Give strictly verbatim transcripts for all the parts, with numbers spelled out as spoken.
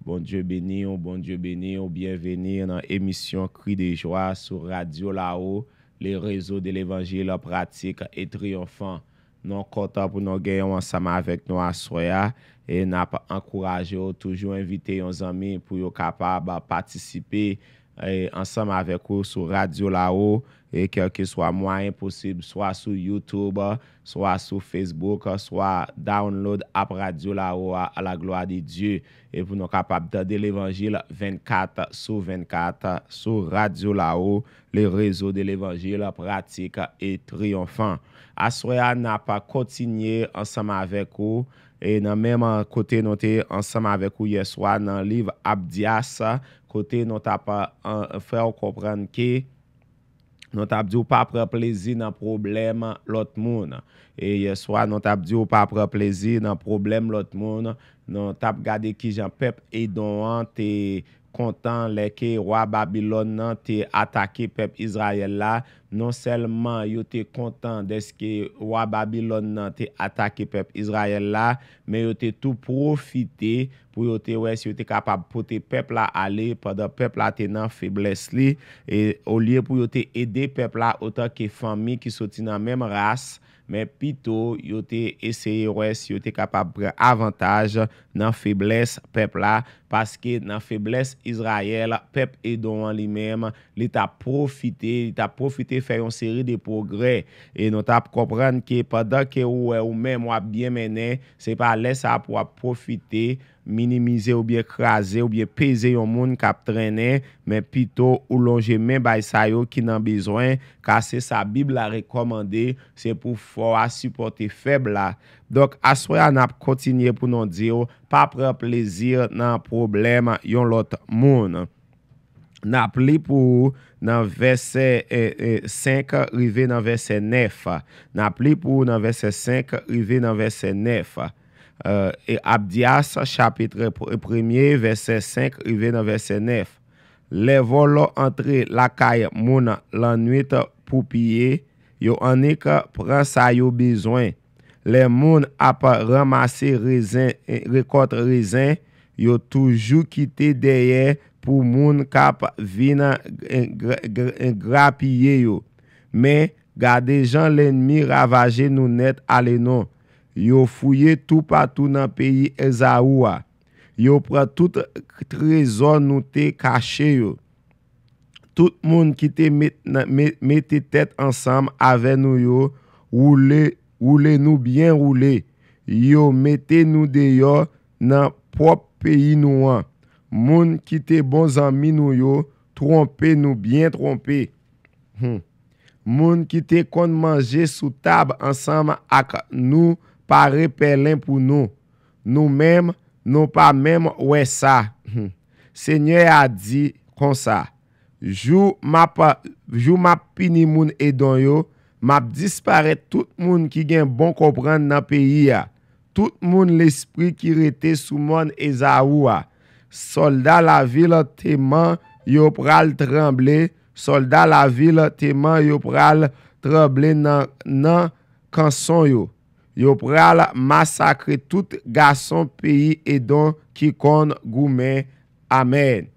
Bondye beni w, Bondye beni w. Byenveni nan emisyon Kri de Jwa sou Radyo Lawo, le réseau de l'évangile pratique et triomphant. Nou kontan pou nou genyen w ansanm avèk nou aswè a, e n ap ankouraje w toujou envite yon zanmi pou yo kapab patisipe e, ansanm avèk ou sou Radyo Lawo, e kèlkeswa mwayen posib, swa sou YouTube, swa sou Facebook, swa download app Radyo Lawo a, à la gloire de Dieu, e pou nou kapab tande levanjil vennkat sou vennkat sou Radyo Lawo, le réseau de l'évangile pratique et triomphant. Aswè a, n ap kontinye ansanm avèk ou, e nan menm kote nou te ansanm avèk ou yèswa nan liv Abdyas, kote nou t ap, an, fè w konprann ke nou t ap di w pa pran plezi nan pwoblèm lòt moun. E yèswa, nou t ap di w pa pran plezi nan pwoblèm lòt moun. Nou t ap gade kijan pèp Edon an te kontan lè ke wa Babilòn nan te atake pèp Izrayèl la. Non sèlman yo te kontan dèske wa Babilòn nan te atake pèp Izrayèl la, men yo te tou pwofite pou yo te wè si yo te kapab pote pèp la ale pandan pèp la te nan feblès li, e olye pou yo te ede pèp la otan ke fanmi ki soti nan menm ras, men pito yo te eseye wè si yo te kapab pran avantaj nan feblès pèp la, paske nan feblès Izrayèl, pèp Edon an li menm, li t ap pwofite, li t ap pwofite fè yon seri de pwogrè. E nou t ap konprann ke pandan ke ou wè ou menm w ap byen mennen, se pa lè sa a pou w ap pwofite minimize oubyen kraze oubyen peze yon moun k ap trennen, men pito ou lonje men bay sa yo ki nan bezwen, ka se sa Bib la rekòmande, se pou fò a sipòte fèb la. Donk, aswè a n ap kontinye pou nou di w, pa pran plezi nan pwoblèm yon lòt moun. N ap li pou ou nan vèsè, e, e, senk rive nan vèsè nèf. N ap li pou ou nan vèsè senk rive nan vèsè nèf. E, e Abdyas, chapit pr-, premye, vèsè senk rive nan vèsè nèf. Lè vòlò antre lakay moun lannwit pou piye, yo annik pran sa yo bezwen. Lè moun ap ranmase rezen, e, rekòt rezen, yo toujou kite dèyè pou moun k ap vin, e, gra-, gra-, e, grapiye yo. Men, gade jan lènmi ravaje nou nèt ale non. Yo fouye toupatou nan peyi Ezawu a. Yo pran tout trezò nou te kache yo. Tout moun ki te met nan, me-, mete tèt ansanm avè nou yo, woule, woule nou byen woule. Yo mete nou deyò nan pwòp peyi nou an. Moun ki te bon zanmi nou yo twonpe nou byen twonpe. Hmm. Moun ki te konn manje sou tab ansanm ak nou pare pèlen pou nou. Nou menm, nou pa menm wè sa. Hmm. Senyè a di konsa, jou m ap, jou m ap pini moun Edon yo, m ap disparèt tout moun ki gen bon konprann nan peyi a. Tout moun lespri ki rete sou mòn Ezawu a. Sòlda lavil Teman yo pral tranble, sòlda lavil Teman yo pral tranble nan, nan kanson yo. Yo pral masakre tout gason peyi Edon ki konn goumen. Amèn.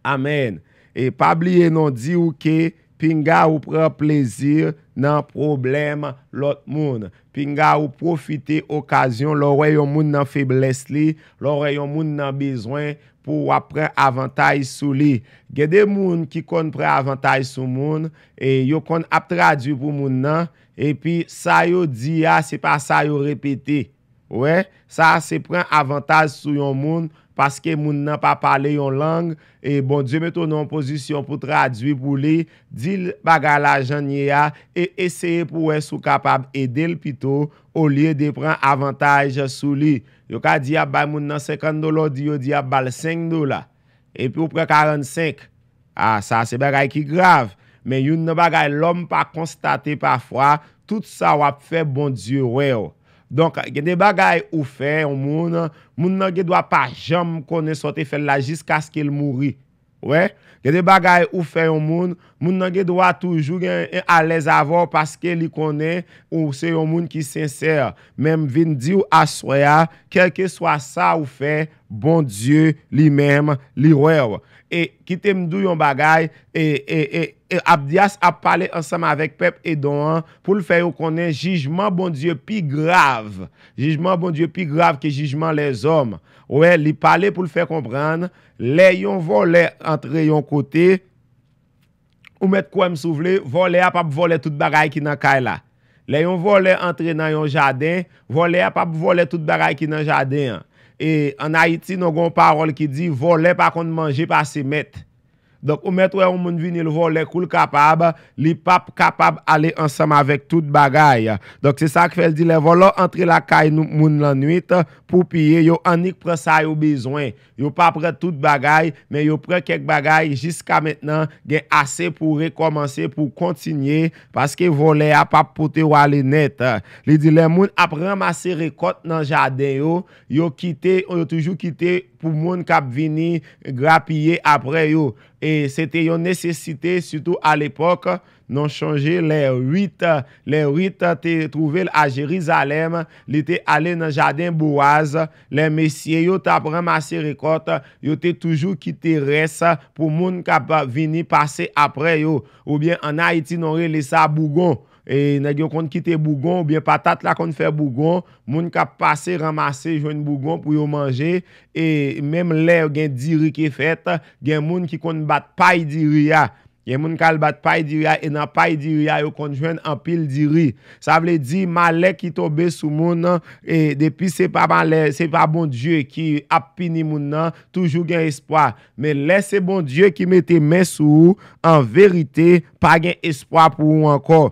Amèn. E pa bliye non di w ke pinga ou pran plezi nan pwoblèm lòt moun. Pinga ou pwofite okazyon lè w wè yon moun nan feblès li, lè w wè yon moun nan bezwen, pou w ap pran avantaj sou li. Gen de moun ki konn pran avantaj sou moun, e yo konn ap tradui pou moun nan, epi sa yo di a, se pa sa yo repete. Ou wè, sa a se pran avantaj sou yon moun, paske moun nan pa pale yon lang, e Bondye mete w nan yon pozisyon pou tradui pou li, di l bagay la jan l ye a, e eseye pou w wè si w kapab ede l pito, olye de pran avantaj sou li. Yo ka di y ap bay moun nan senkant dola, w di yo di y ap ba l senk dola. Epi w pran karannsenk. A, sa se bagay ki grav. Men youn nan bagay lòm pa konstate pafwa, tout sa w ap fè, Bondye wè w. Donk, gen de bagay ou fè yon moun, moun nan gen dwa pa janm konnen sa w te fè l la jiskaske l mouri. Wè, gen de bagay ou fè yon moun, moun nan gen dwa toujou gen alèz avè w paske li konnen ou se yon moun ki sensè. Men m vin di w aswè a, kèlkeswa sa ou fè, Bondye li menm, li wè w. E kite m di w yon bagay, e, e, e, e Abdias ap pale ansanm avèk pèp Edon an pou l fè yo konnen jijman Bondye pi grav. Jijman Bondye pi grav ke jijman lèzòm. Wè, li pale pou l fè konprann, lè yon vòlè antre yon kote, ou mèt kwè m si w vle, vòlè a p ap vòlè tout bagay ki nan kay la. Lè yon vòlè antre nan yon jaden, vòlè a p ap vòlè tout bagay ki nan jaden an. E ann Ayiti, nou gen yon pawòl ki di, vòlè pa konn manje pase mèt. Donk, ou mèt wè yon moun vini, l vòlè kou l kapab, li p ap kapab ale ansanm avèk tout bagay. Donk, se sa k fè l di, lè vòlè antre lakay nou, moun lannwit pou piye, yo annik pran sa yo bezwen. Yo pa pran tout bagay, men yo pran kèk bagay. Jiska mentnan, gen ase pou rekòmanse, pou kontinye, paske vòlè a p ap pote w ale nèt. Li di, lè moun ap ranmase rekòt nan jaden yo, yo kite, yo toujou kite pou moun k ap vini grapiye apre yo. E se te yon nesesite, sitou alepòk, nou chonje lè Rit, lè Rit te twouve l a Jerizalèm, li te ale nan jaden Bowaz, lè mesye yo t ap ranmase rekòt, yo te toujou kite rès pou moun k ap vini pase apre yo. Oubyen ann Ayiti, nou rele sa bougon. E nèg yo konn kite bougon, oubyen patat la konn fè bougon, moun k ap pase ranmase jwenn bougon pou yo manje. E menm lè gen diri ki fèt, gen moun ki konn bat pay diri a. Gen moun k al bat pay diri a, e nan pay diri a, yo konn jwenn anpil diri. Sa vle di, malè ki tonbe sou moun, e depi se pa malè, se pa Bondye ki ap pini moun nan, toujou gen espwa. Men lè se Bondye ki mete men sou ou, an verite, pa gen espwa pou ou ankò.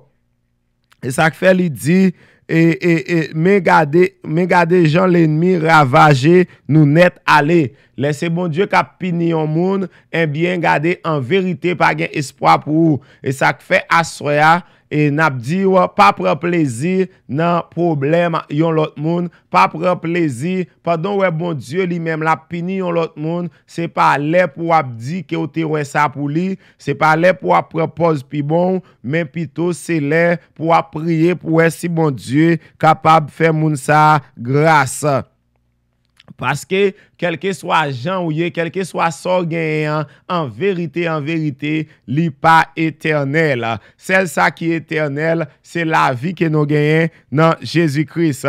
E sa k fè li di, e, e, e, men gade, men gade jan lènmi ravaje nou nèt ale. Lè se Bondye k ap pini yon moun, ebyen, gade, an verite, pa gen espwa pou ou. E sa k fè aswè a, e n ap di w, pa pran plezi nan pwoblèm yon lòt moun, pa pran plezi pandan w wè Bondye li menm l ap pini yon lòt moun, se pa lè pou w ap di ke w te wè sa pou li, se pa lè pou w ap pran pòz pi bon, men pito se lè pou w ap priye pou wè si Bondye kapab fè moun sa a gras. Paske, kèlkeswa jan w ye, kèlkeswa sa w genyen an, an verite, an verite, li pa etènèl. Sèl sa ki etènèl, se lavi ke nou genyen nan Jezi Kris.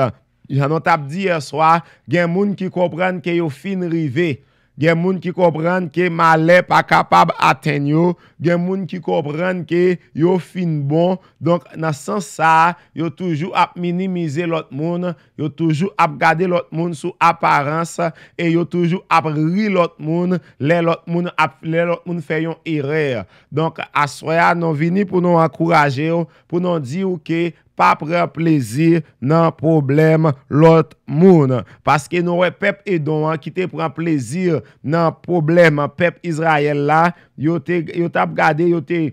Jan nou t ap di yè swa, gen moun ki konprann ke yo fin rive. Gen moun ki konprann ke malè pa kapab atenn yo. Gen moun ki konprann ke yo fin bon. Donk, nan sans sa a, yo toujou ap minimize lòt moun. Yo toujou ap gade lòt moun sou aparans. E yo toujou ap ri lòt moun lè lòt moun ap, lè lòt moun fè yon erè. Donk, aswè a, nou vini pou nou ankouraje w, pou nou di w ke pa pran plezi nan pwoblèm lòt moun. Paske nou wè pèp Edon an ki te pran plezi nan pwoblèm pèp Izrayèl la, yo te, yo t ap gade, yo te,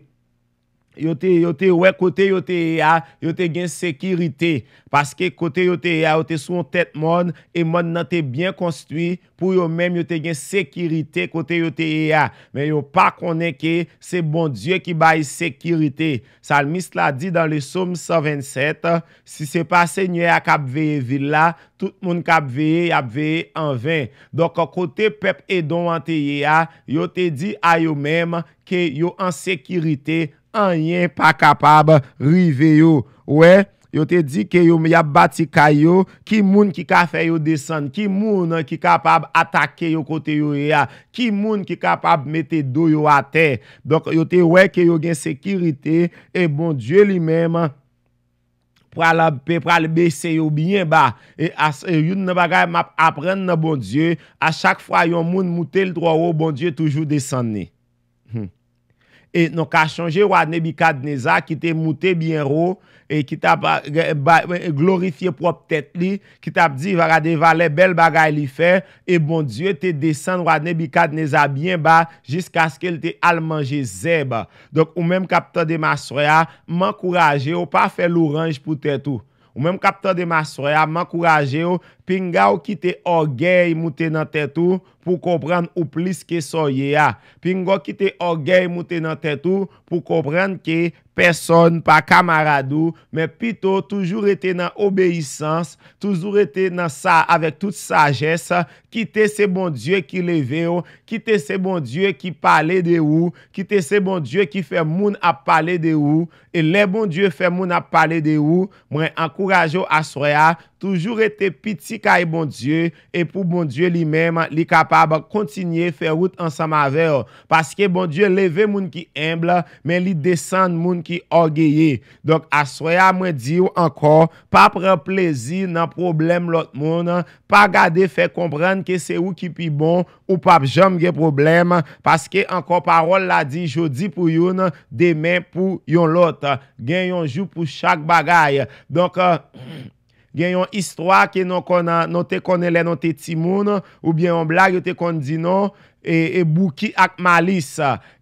yo te, yo te wè kote yo te ye a, yo te gen sekirite. Paske kote yo te ye a, yo te sou yon tèt mòn, e mòn nan te byen konstwi, pou yo menm yo te gen sekirite kote yo te ye a. Men yo pa konnen ke se Bondye ki bay sekirite. Salmis la di dan le Sòm san vennsèt, si se pa Senyè a k ap veye vil la, tout moun k ap veye, y ap veye anven. Donk, kote pèp Edon an te ye a, yo te di a yo menm ke yo an sekirite, anyen pa kapab rive yo. Ou wè, yo te di ke yo, y ap bati kay yo, ki moun ki ka fè yo desann, ki moun ki kapab atake yo kote yo ye a, ki moun ki kapab mete do yo atè. Donk, yo te wè ke yo gen sekirite, e Bondye li menm pral, pe pral bese yo byen ba. E as, e youn nan bagay m ap aprann nan Bondye, a chak fwa yon moun moute l twò wo, Bondye toujou desann li. Hmm. E nou ka chonje wa Nebikadneza ki te moute byen wo, e ki t ap, a, ba, glorifye pwòp tèt li, ki t ap di, va gade valè bèl bagay li fè, e Bondye te desann wa Nebikadneza byen ba, jiskaske l te al manje zèb. Donk, ou menm k ap tande m aswè a, m ankouraje w, pa fè lwanj pou tèt ou. Ou menm k ap tande m aswè a, m ankouraje w, pinga w kite ògèy moute nan tèt ou, pou konprann ou plis ke sa w ye a. Pinga w kite ògèy moute nan tèt ou pou konprann ke pèsòn pa kamarad ou, men pito toujou rete nan obeyisans, toujou rete nan sa avèk tout sajès, kite se Bondye ki leve w, kite se Bondye ki pale de ou, kite se Bondye ki fè moun ap pale de ou. E lè Bondye fè moun ap pale de ou, mwen ankouraje w aswè a, toujou rete piti kay Bondye, e pou Bondye li menm, li kapab kontinye fè wout ansanm avè w. Paske Bondye leve moun ki enb, men li desann moun ki ògeye. Donk, aswè a, mwen di w ankò, pa pran plezi nan pwoblèm lòt moun, pa gade fè konprann ke se ou ki pi bon, ou p ap janm gen pwoblèm, paske ankò pawòl la di jodi pou youn, demen pou yon lòt. Gen yon jou pou chak bagay. Donk, gen yon istwa ke nou konn, nou te konnen lè nou te timoun, oubyen yon blag yo te konn di nou, e, e Bouki ak Malis.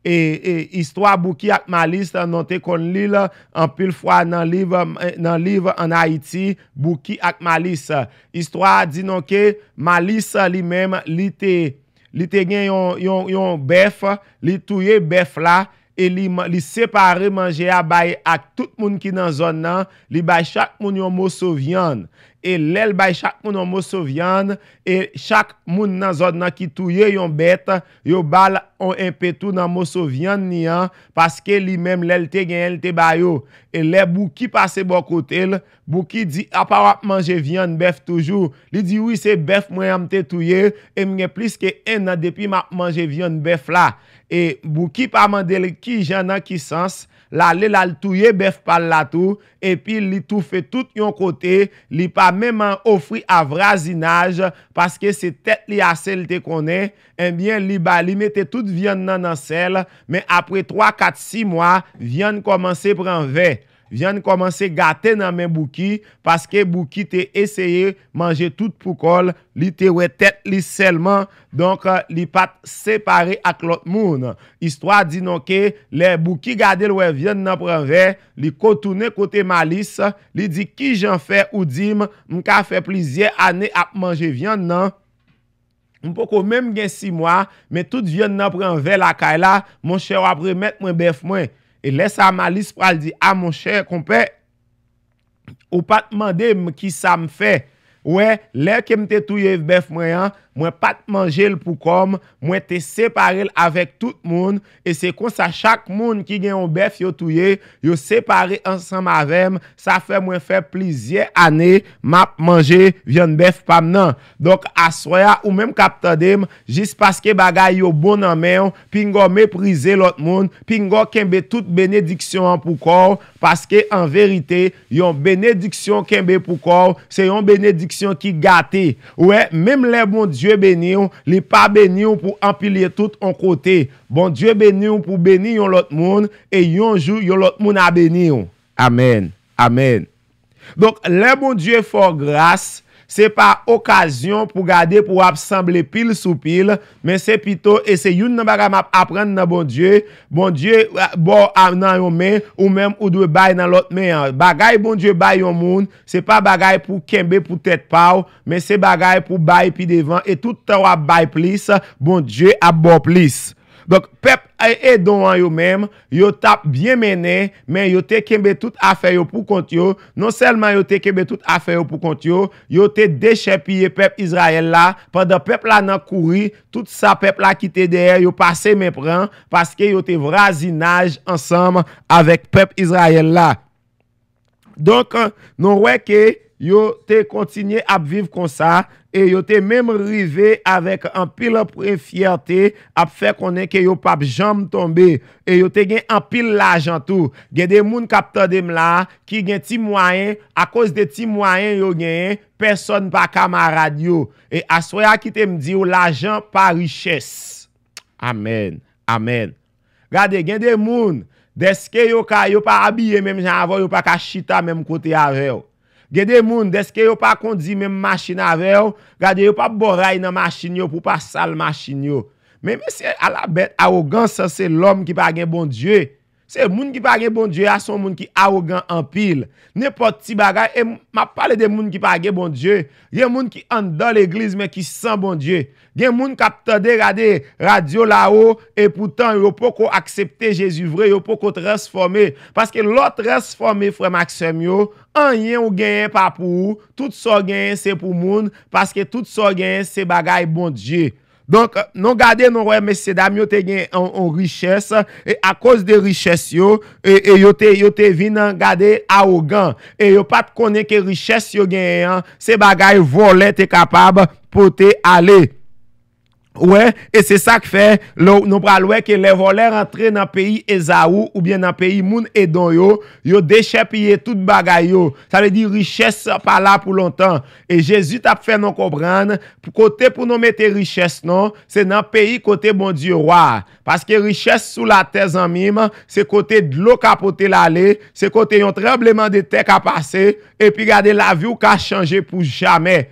E, e istwa Bouki ak Malis, nou te konn li l anpil fwa nan liv, nan liv ann Ayiti, Bouki ak Malis. Istwa a di nou ke Malis li menm, li te, li te gen yon, yon, yon bèf, li touye bèf la, e li, man- li separe manje a bay ak tout moun ki nan zòn nan, li bay chak moun yon moso vyann. E lè l bay chak moun yon moso vyann, e chak moun nan zòn nan ki touye yon bèt, yo ba l yon enpe tou nan moso vyann li an, paske li menm lè l te genyen, l te ba yo. E lè Bouki pase bò kote l, Bouki di, "Apa w ap manje vyann bèf toujou?" Li di, "Wi, se bèf mwen an m te touye, e m gen plis ke en an depi m ap manje vyann bèf la." E Bouki pa mande l kijan, nan ki sans, l ale l al touye bèf pa l la tou, epi li toufe tout yon kote, li pa menm ofri a vwazinaj, paske se tèt li ase l te konnen, ebyen, li ba, li mete tout vyann nan nan sèl, men apre twa, kat, sis mwa, vyann kòmanse pran vè. Vyann kòmanse gate nan men Bouki, paske Bouki te eseye manje tout pou kò l, li te wè tèt li sèlman, donk, li pa t separe ak lòt moun. Istwa di nou ke lè Bouki gade l wè vyann nan pran vè, li ko tounen kote Malis, li di, "Kijan fè ou di m, m ka fè plizyè ane ap manje vyann nan?" M poko menm gen sis mwa, men tout vyann nan pran vè lakay la, monchè, w ap remèt mwen bèf mwen. E lè sa a, Malis pral di, "A monchè, konpè, ou pa t mande m kisa m fè. Ou wè, lè ke m te touye bèf mwen an, mwen pa t manje l pou kò m, mwen te separe l avèk tout moun, e se konsa chak moun ki gen yon bèf yo touye, yo separe ansanm avè m, sa fè mwen fè plizyè ane m ap manje vyann bèf pa m nan." Donk, aswè a, ou menm k ap tande m, jis paske bagay yo bon nan men w, pinga w meprize lòt moun, pinga w kenbe tout benediksyon an pou kò w, paske an verite, yon benediksyon kenbe pou kò w, se yon benediksyon ki gate. Ou wè, menm lè Bondye beni w, li pa beni w pou anpile tout on kote. Bondye beni w pou beni yon lòt moun, e yon jou, yon lòt moun a beni w. Amèn. Amèn. Donk, lè Bondye fè w gras, se pa okazyon pou gade pou w ap sanble pil sou pil, men se pito, e se youn nan bagay m ap aprann nan Bondye, Bondye, a, ba w a, nan yon men, ou menm ou dwe bay nan lòt men an. Bagay Bondye bay yon moun, se pa bagay pou kenbe pou tèt pa w, men se bagay pou bay pi devan, e tout tan w ap bay plis, Bondye ap ba w plis. Donk, pèp, e, Edon an yo menm, yo t ap byen mennen, men yo te kenbe tout afè yo pou kont yo. Non sèlman yo te kenbe tout afè yo pou kont yo, yo te dechèpiye pèp Izrayèl la, pandan pèp la nan kouri, tout sa pèp la kite dèyè, yo pase men pran, paske yo te vwazinaj ansanm avèk pèp Izrayèl la. Donk, nou wè ke yo te kontinye ap viv konsa, e yo te menm rive avèk anpil pre-, fyète, ap fè konnen ke yo p ap janm tonbe, e yo te gen anpil lajan tou. Gen de moun k ap tande m la, ki gen ti mwayen, akoz de ti mwayen yo genyen, pèsòn pa kamarad yo. E aswè a, kite m di w, lajan pa richès. Amèn. Amèn. Gade, gen de moun, dèske yo ka, yo pa abiye menm jan avè w, yo pa ka chita menm kote avè w. Gen de moun, dèske yo pa kondi menm machin avè w, gade, yo p ap ba w ray nan machin yo pou w pa sal machin yo. Men mesye, ala bèt awogans, se lòm ki pa gen Bondye. Se moun ki pa gen Bondye a, se yon moun ki awogan anpil. Nenpòt ti bagay, e m ap pale de moun ki pa gen Bondye. Gen moun ki anndan legliz, men ki san Bondye. Gen moun k ap tande, gade radyo la o, e poutan yo poko aksepte Jezi vre, yo poko transfòme. Paske lè w transfòme, frè m ak sè m yo, anyen ou genyen pa pou ou, tout sa w genyen se pou moun, paske tout sa w genyen se bagay Bondye. Donk, nou gade, nou wè, mesye dam yo te gen yon, yon richès, e akoz de richès yo, e, e yo te, yo te vin gade awogan, e yo pa t konnen ke richès yo genyen an, se bagay vòlè te kapab pote ale. Wè, e se sa k fè, lè w- nou pral wè ke lè vòlè rantre nan peyi Ezaou oubyen nan peyi moun Edon yo, yo dechèpiye tout bagay yo. Sa vle di richès pa la pou lontan. E Jezi t ap fè nou konprann, pou kote pou nou mete richès nou, se nan peyi kote Bondye wa. Paske richès sou latè, zanmi m, se kote dlo ka pote l ale, se kote yon tranbleman de tè ka pase, epi gade, lavi w ka chanje pou jamè.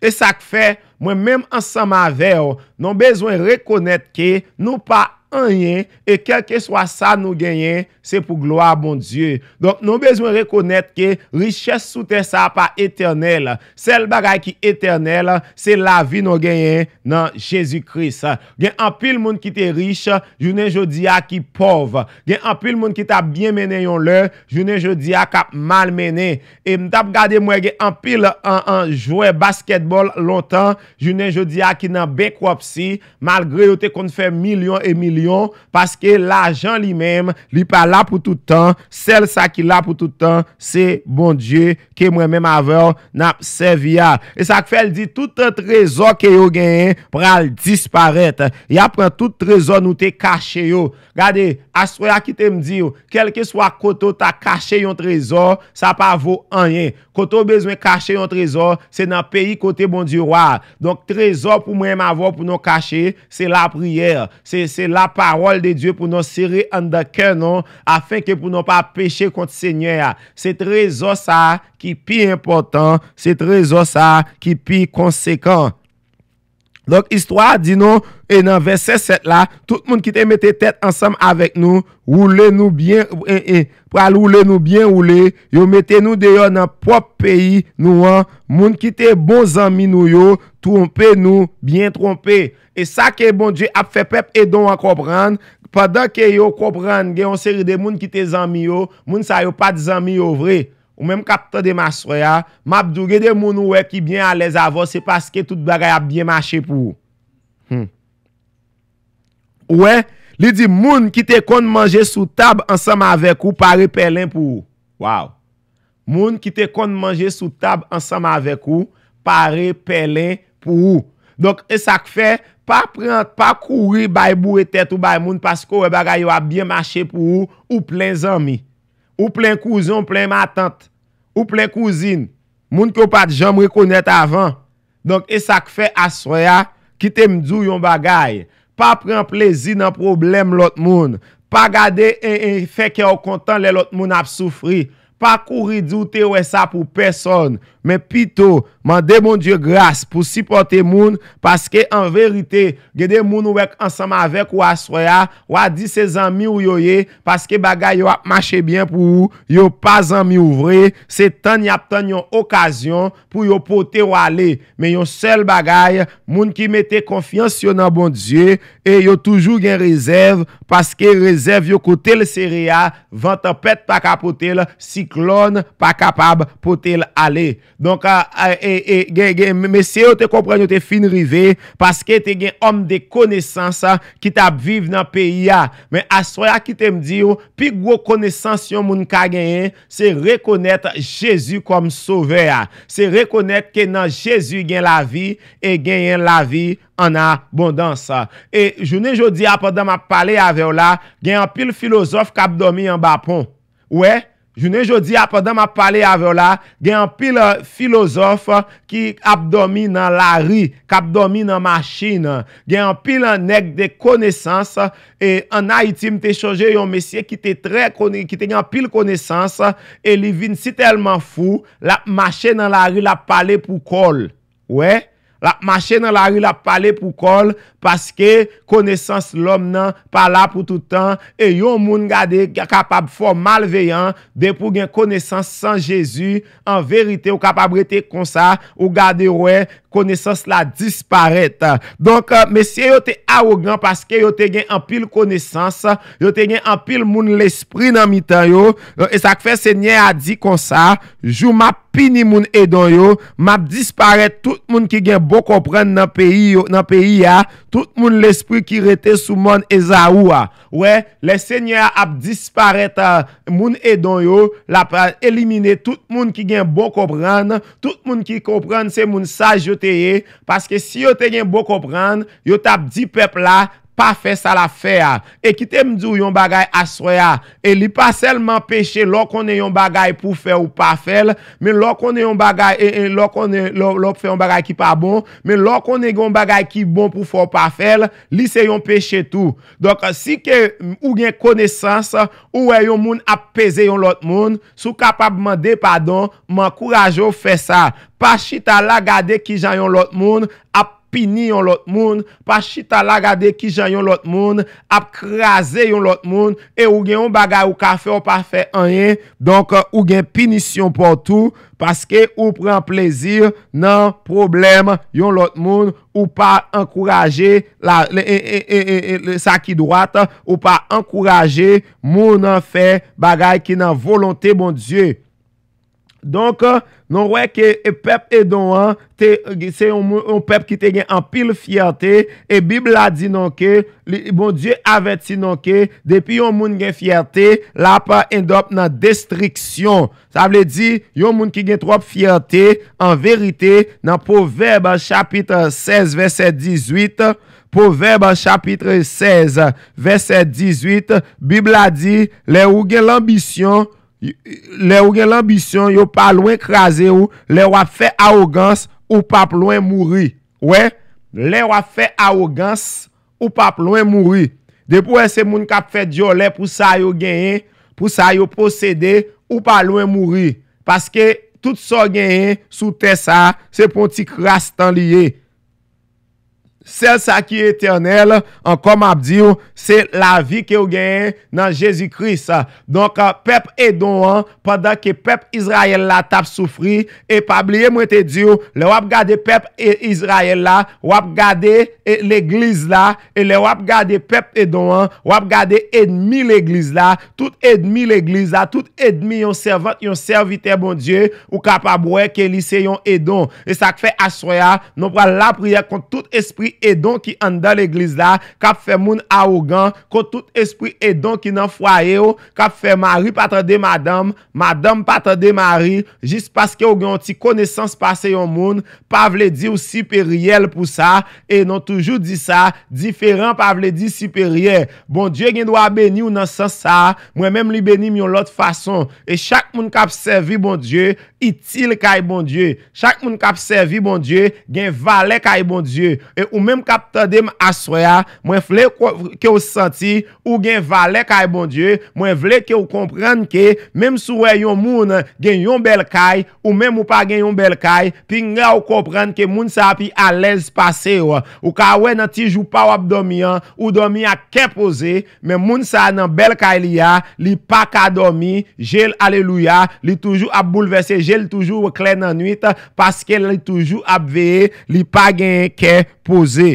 E sa k fè, mwen menm ansanm avè w, nou bezwen rekonèt ke nou pa anyen, e kèlkeswa sa nou genyen, se pou glwa Bondye. Donk, nou bezwen rekonèt ke richès sou tè sa a pa etènèl. Sèl bagay ki etènèl, se lavi nou genyen nan Jezi Kris. Gen anpil moun ki te rich, jounen jodi a ki pòv. Gen anpil moun ki t ap byen mennen yon lè, jounen jodi a k ap mal mennen. E m t ap gade, m wè gen anpil an, an jwè baskètbòl lontan, jounen jodi a ki nan bankruptcy, malgre yo te konn fè milyon e milyon, paske lajan li menm, li pa la pou tout tan, sèl sa ki la pou tout tan, se Bondye ke mwen menm avè w n ap sèvi a. E sa k fè l di tout trezò ke yo genyen pral disparèt. Y ap pran tout trezò nou te kache yo. Gade, aswè a kite m di w, kèlkeswa kote w ta kache yon trezò, sa pa vo anyen. Kote w bezwen kache yon trezò, se nan peyi kote Bondye wa. Donk, trezò pou mwen m avè w pou nou kache, se lapriyè. Se, se lapawòl de Dye pou nou sere anndan kè nou, afenke pou nou pa peche kont Senyè a. Se trezò sa a ki pi enpòtan, se trezò sa a ki pi konsekan. Donk, istwa a di nou, e nan vèsè sèt la, tout moun ki te mete tèt ansanm avèk nou, woule nou byen, e, e, pral woule nou byen woule, yo mete nou deyò nan pwòp peyi nou an, moun ki te bon zanmi nou yo, twonpe nou, byen twonpe. E sa ke Bondye ap fè pèp Edon an konprann, pandan ke yo konprann gen yon seri de moun ki te zanmi yo, moun sa yo pa t zanmi yo vre. Ou menm k ap tande m aswè a, m ap di w, gen de moun ou wè ki byen alèz avè w, se paske tout bagay ap byen mache pou ou. Hmm. Ou wè, li di, moun ki te konn manje sou tab ansanm avèk ou pare pèlen pou ou. Waw. Moun ki te konn manje sou tab ansanm avèk ou pare pèlen pou ou. Donk, e sa k fè, pa pran, pa kouri bay boure tèt ou bay moun paske w wè bagay yo ap byen mache pou ou, ou plen zanmi. Ou plen kouzen, ou plen matant, ou plen kouzin, moun ke w pa t janm rekonèt avan. Donk, e sa k fè aswè a, kite m di w yon bagay. Pa pran plezi nan pwoblèm lòt moun. Pa gade e, e fè kè w kontan lè lòt moun ap soufri. Pa kouri di w te wè sa pou pèsòn. Men pito, mande Bondye gras pou sipòte moun, paske an verite, gen de moun ou wè k ansanm avèk ou aswè a, w a di se zanmi w yo ye, paske bagay yo ap mache byen pou ou, yo pa zanmi w vre, se tann y ap tann yon okazyon pou yo pote w ale. Men yon sèl bagay, moun ki mete konfyans yo nan Bondye, e yo toujou gen rezèv, paske rezèv yo kote l sere a, van tanpèt pa ka pote l, siklòn pa kapab pote l ale. Donk, a, a, e, e, gen, gen, mesye yo te konprann yo te fin rive, paske te gen òm de konesans, a, ki t ap viv nan peyi a. Men aswè a, kite m di w, pi gwo konesans yon moun ka genyen, se rekonèt Jezi kòm Sovè a. Se rekonèt ke nan Jezi gen lavi e genyen lavi an abondans. E jounen jodi a, pandan m ap pale avè w la, gen anpil filozòf k ap dòmi anba pon. Ou wè, jounen jodi a, pandan m ap pale avè w la, gen anpil, eh, filozòf ki ap dòmi nan lari, k ap dòmi nan machin. Gen anpil, eh, nèg de konesans. E ann Ayiti, m te chonje yon mesye ki te trè kone-, ki te gen anpil konesans, e li vin sitèlman fou, l ap mache nan lari, l ap pale pou kò l. Ou wè, L ap mache nan lari, l ap pale pou kò l, paske konesans lòm nan pa la pou tout tan, e yon moun gade kapab fè w malveyan, depi w gen konesans san Jezi, an verite, ou kapab rete konsa, ou gade wè, konesans la disparèt. Donk, mesye yo te awogan paske yo te gen anpil konesans, yo te gen anpil moun lespri nan mitan yo. E sa k fè Senyè a di konsa, jou m ap pini moun Edon yo, m ap disparèt tout moun ki gen bon konprann nan peyi yo, nan peyi a, tout moun lespri ki rete sou mòn Ezaou a. Wè, lè Senyè a ap disparèt, a, moun Edon yo, l ap, a, elimine tout moun ki gen bon konprann, tout moun ki konprann se moun saj yo te ye, paske si yo te gen bon konprann, yo t ap di pèp la, pa fè sa l ap fè a. E kite m di w yon bagay aswè a, e li pa sèlman peche lè w konnen yon bagay pou fè ou pa fè l, men lè w konnen yon bagay, e, e, lè w konnen, lè, w- lè w fè yon bagay ki pa bon, men lè w konnen gen yon bagay ki bon pou fè w pa fè l, li se yon peche tou. Donk, si ke ou gen konesans, ou wè yon moun ap peze yon lòt moun, si w kapab mande padon, m ankouraje w fè sa. Pa chita la gade kijan yon lòt moun ap pini yon lòt moun, pa chita la gade kijan yon lòt moun ap kraze yon lòt moun, e ou gen yon bagay ou ka fè, ou pa fè anyen, donk ou gen pinisyon pa w tou, paske ou pran plezi nan pwoblèm yon lòt moun, ou pa ankouraje la, le- e- e- e- e- e- sa ki dwat, ou pa ankouraje moun fè bagay ki nan volonte Bondye. Donk, nou wè ke pèp Edon an te, se yon, yon pèp ki te gen anpil fyète, e Bib la di nou ke li, Bondye avèti nou ke depi yon moun gen fyète, l ap end up nan destriksyon. Sa vle di, yon moun ki gen twòp fyète, an verite, nan Pwovèb chapit sèz, vèsè dizuit, Pwovèb chapit sèz, vèsè dizuit, Bib la di, lè ou gen lanbisyon, lè ou gen lanbisyon, yo pa lwen kraze w, lè w ap fè awogans, ou p ap lwen mouri. Wè, lè w ap fè awogans, ou p ap lwen mouri. Depi w wè se moun k ap fè dyòlè pou sa yo genyen, pou sa yo posede, ou pa lwen mouri. Paske tout sa w genyen sou tè sa a, se pou yon ti kras tan li ye. Sèl sa ki etènèl, ankò m ap di w, se lavi ke w genyen nan Jezi Kris. Donk, pèp Edon an, pandan ke pèp Izrayèl la t ap soufri, e pa bliye mwen te di w, lè w ap gade pèp e- Izrayèl la, w ap gade e- legliz la, e lè w ap gade pèp Edon an, w ap gade ènmi legliz la, tout ènmi legliz la, tout ènmi yon sèvant, yon sèvitè Bondye, ou kapab wè ke li se yon Edon. E sa k fè aswè a, nou pral lapriyè kont tout espri Edon ki anndan legliz la, k ap fè moun awogan, kont tout espri Edon ki nan fwaye w, k ap fè mari pa tande madanm, madanm pa tande mari, jis paske w gen yon ti konesans pase yon moun, pa vle di w siperyè pou sa, e nou toujou di sa, diferan pa vle di siperyè. Bondye gen dwa beni w nan sans sa a, mwen menm li beni m yon lòt fason. E chak moun k ap sèvi Bondye, itil kay Bondye. Chak moun k ap sèvi Bondye, gen valè kay Bondye. E ou menm k ap tande m aswè a, mwen vle ko- ke w santi ou gen valè kay Bondye. Mwen vle ke w konprann ke menm si w wè yon moun gen yon bèl kay, ou menm ou pa gen yon bèl kay, pinga w konprann ke moun sa a pi alèz pase w. Ou ka wè nan ti joupa w ap dòmi an, ou dòmi ak kè poze, men moun sa a nan bèl kay li a, li pa ka dòmi, je l, alelouya, li toujou ap boulvèse, je l toujou klè nan nwit, paske li toujou ap veye, li pa genyen kè poze.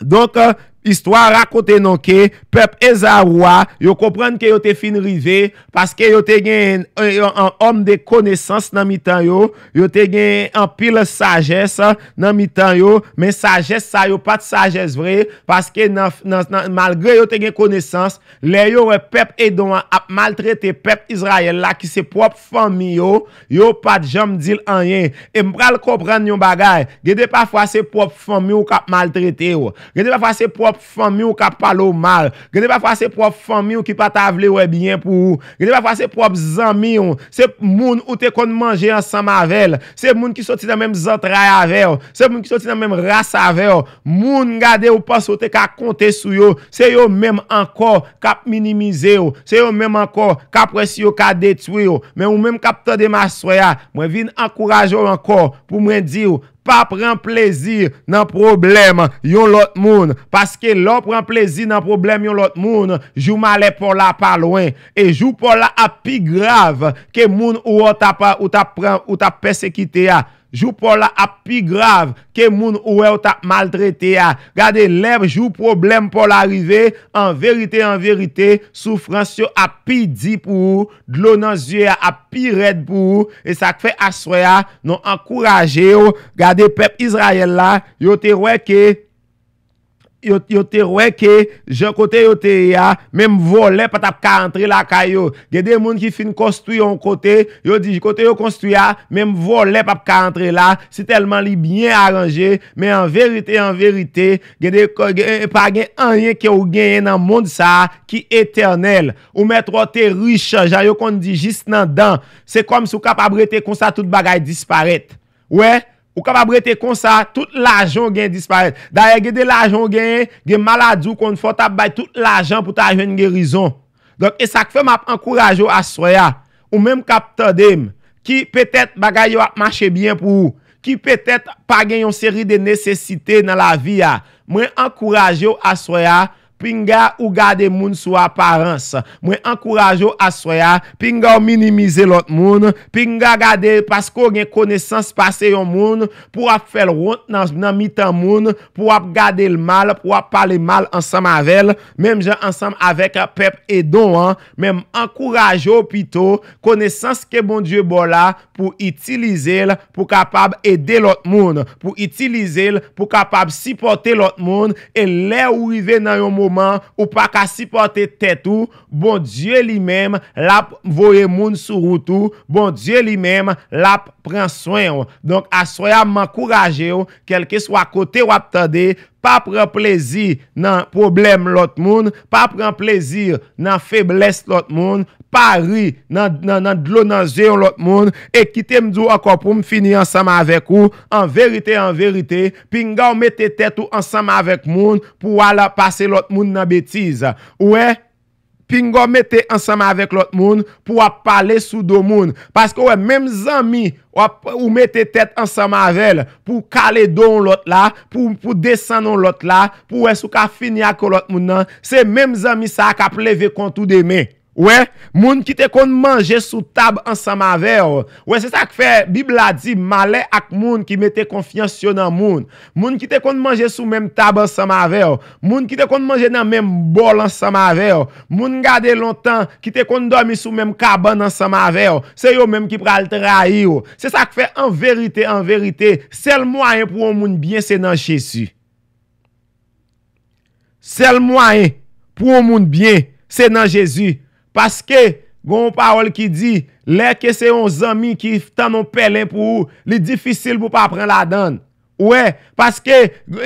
Donk, istwa a rakonte nou ke pèp Ezaou a, yo konprann ke yo te fin rive, paske yo te gen yon, yon, yon òm de konesans nan mitan yo, yo te gen anpil sajès nan mitan yo, men sajès sa yo pa t sajès vre, paske nan, nan, nan, malgre yo te gen konesans, lè yo wè pèp Edon an ap maltrete pèp Izrayèl la, ki se pwòp fanmi yo, yo pa t janm di l anyen. E m pral konprann yon bagay. Gen de pafwa se pwòp fanmi w k ap maltrete w. Gen de pafwa se pwòp fanmi w k ap pale w mal. Gen de pafwa se pwòp fanmi w ki pa ta vle wè byen pou ou. Gen de pafwa se pwòp zanmi w. Se moun ou te konn manje ansanm avè l. Se moun ki soti nan menm zantray avè w. Se moun ki soti nan menm ras avè w. Moun gade ou panse ou te ka konte sou yo. Se yo menm ankò k ap minimize w. Se yo menm ankò k ap wè si yo ka detwi w. Men ou menm k ap tande m aswè a, mwen vin ankouraje w ankò pou mwen di w, Pa pran plezi nan pwoblèm yon lòt moun, paske lè w pran plezi nan pwoblèm yon lòt moun, jou malè pa w la pa lwen. E jou pa w la ap pi grav ke moun ou wè w t ap, ou t ap pran, ou t ap pèsekite a. Jou pa w la ap pi grav ke moun ou wè w t ap maltrete a. Gade, lè jou pwoblèm pa w la rive, an verite, an verite, soufrans yo ap pi di pou ou, dlo nan zye a ap pi rèd pou ou. E sa k fè aswè a, nou ankouraje w. Gade pèp Izrayèl la, yo te wè ke yo, yo te wè ke jan kote yo te ye a, menm vòlè pa t ap ka antre lakay yo. Gen de moun ki fin konstwi yon kote, yo di kote yo konstwi a, menm vòlè p ap ka antre la, si tèlman li byen aranje, men an verite, an verite, gen de, gen, pa gen anyen ke ou genyen nan mond sa a ki etènèl. Ou mèt wè w te rich, jan yo konn di, jis nan dan. Se kòmsi w kapab rete konsa, tout bagay disparèt. Wè, ou kapab rete konsa, tout lajan w gen disparèt. Dayè, gen de lajan w genyen, gen maladi w konn fè, w t ap bay tout lajan pou w ta jwenn gerizon. Donk, e sa k fè m ap ankouraje w aswè a, ou menm k ap tande m, ki petèt bagay yo ap mache byen pou ou, ki petèt pa gen yon seri de nesesite nan lavi a, mwen ankouraje w aswè a, pinga ou gade moun sou aparans. Mwen ankouraje w aswè a, pinga w minimize lòt moun, pinga gade paske w gen konesans pase yon moun, pou w ap fè l wont nan, nan mitan moun, pou w ap gade l mal, pou w ap pale mal ansanm avè l, menm jan ansanm avèk pèp Edon an, men m ankouraje w pito, konesans ke Bondye ba w la, pou itilize l, pou kapab ede lòt moun, pou itilize l, pou kapab sipòte lòt moun, e lè ou rive nan yon moman ou pa ka sipòte tèt ou, Bondye li menm, l ap voye moun sou wout ou, Bondye li menm, l ap pran swen w. Donk, aswè a, m ankouraje w, kèlkeswa kote w ap tande, pa pran plezi nan pwoblèm lòt moun, pa pran plezi nan feblès lòt moun, pa ri nan, nan, nan dlo nan zye yon lòt moun, e kite m di w ankò pou m fini ansanm avèk ou, an verite, an verite, pinga w mete tèt ou ansanm avèk moun pou w al pase lòt moun nan betiz. Ou wè, pinga w mete ansanm avèk lòt moun pou w ap pale sou do moun. Paske w wè, menm zanmi w ap, ou mete tèt ansanm avè l pou kale do yon lòt la, pou, pou desann yon lòt la, pou wè si w ka fini ak yon lòt moun nan, se menm zanmi sa a k ap leve kont ou demen. Wè, moun ki te konn manje sou tab ansanm avè w. Wè, se sa k fè Bib la di, malè ak moun ki mete konfyans yo nan moun. Moun ki te konn manje sou menm tab ansanm avè w. Moun ki te konn manje nan menm bòl ansanm avè w. Moun gade lontan ki te konn dòmi sou menm kabann ansanm avè w. Se yo menm ki pral trayi w. Se sa k fè, an verite, an verite, sèl mwayen pou yon moun byen, se nan Jezi. Sèl mwayen pou yon moun byen, se nan Jezi. Paske, gen yon pawòl ki di, lè ke se yon zanmi ki tann yon pèlen pou ou, li difisil pou w pa pran ladan l. Ou wè, paske,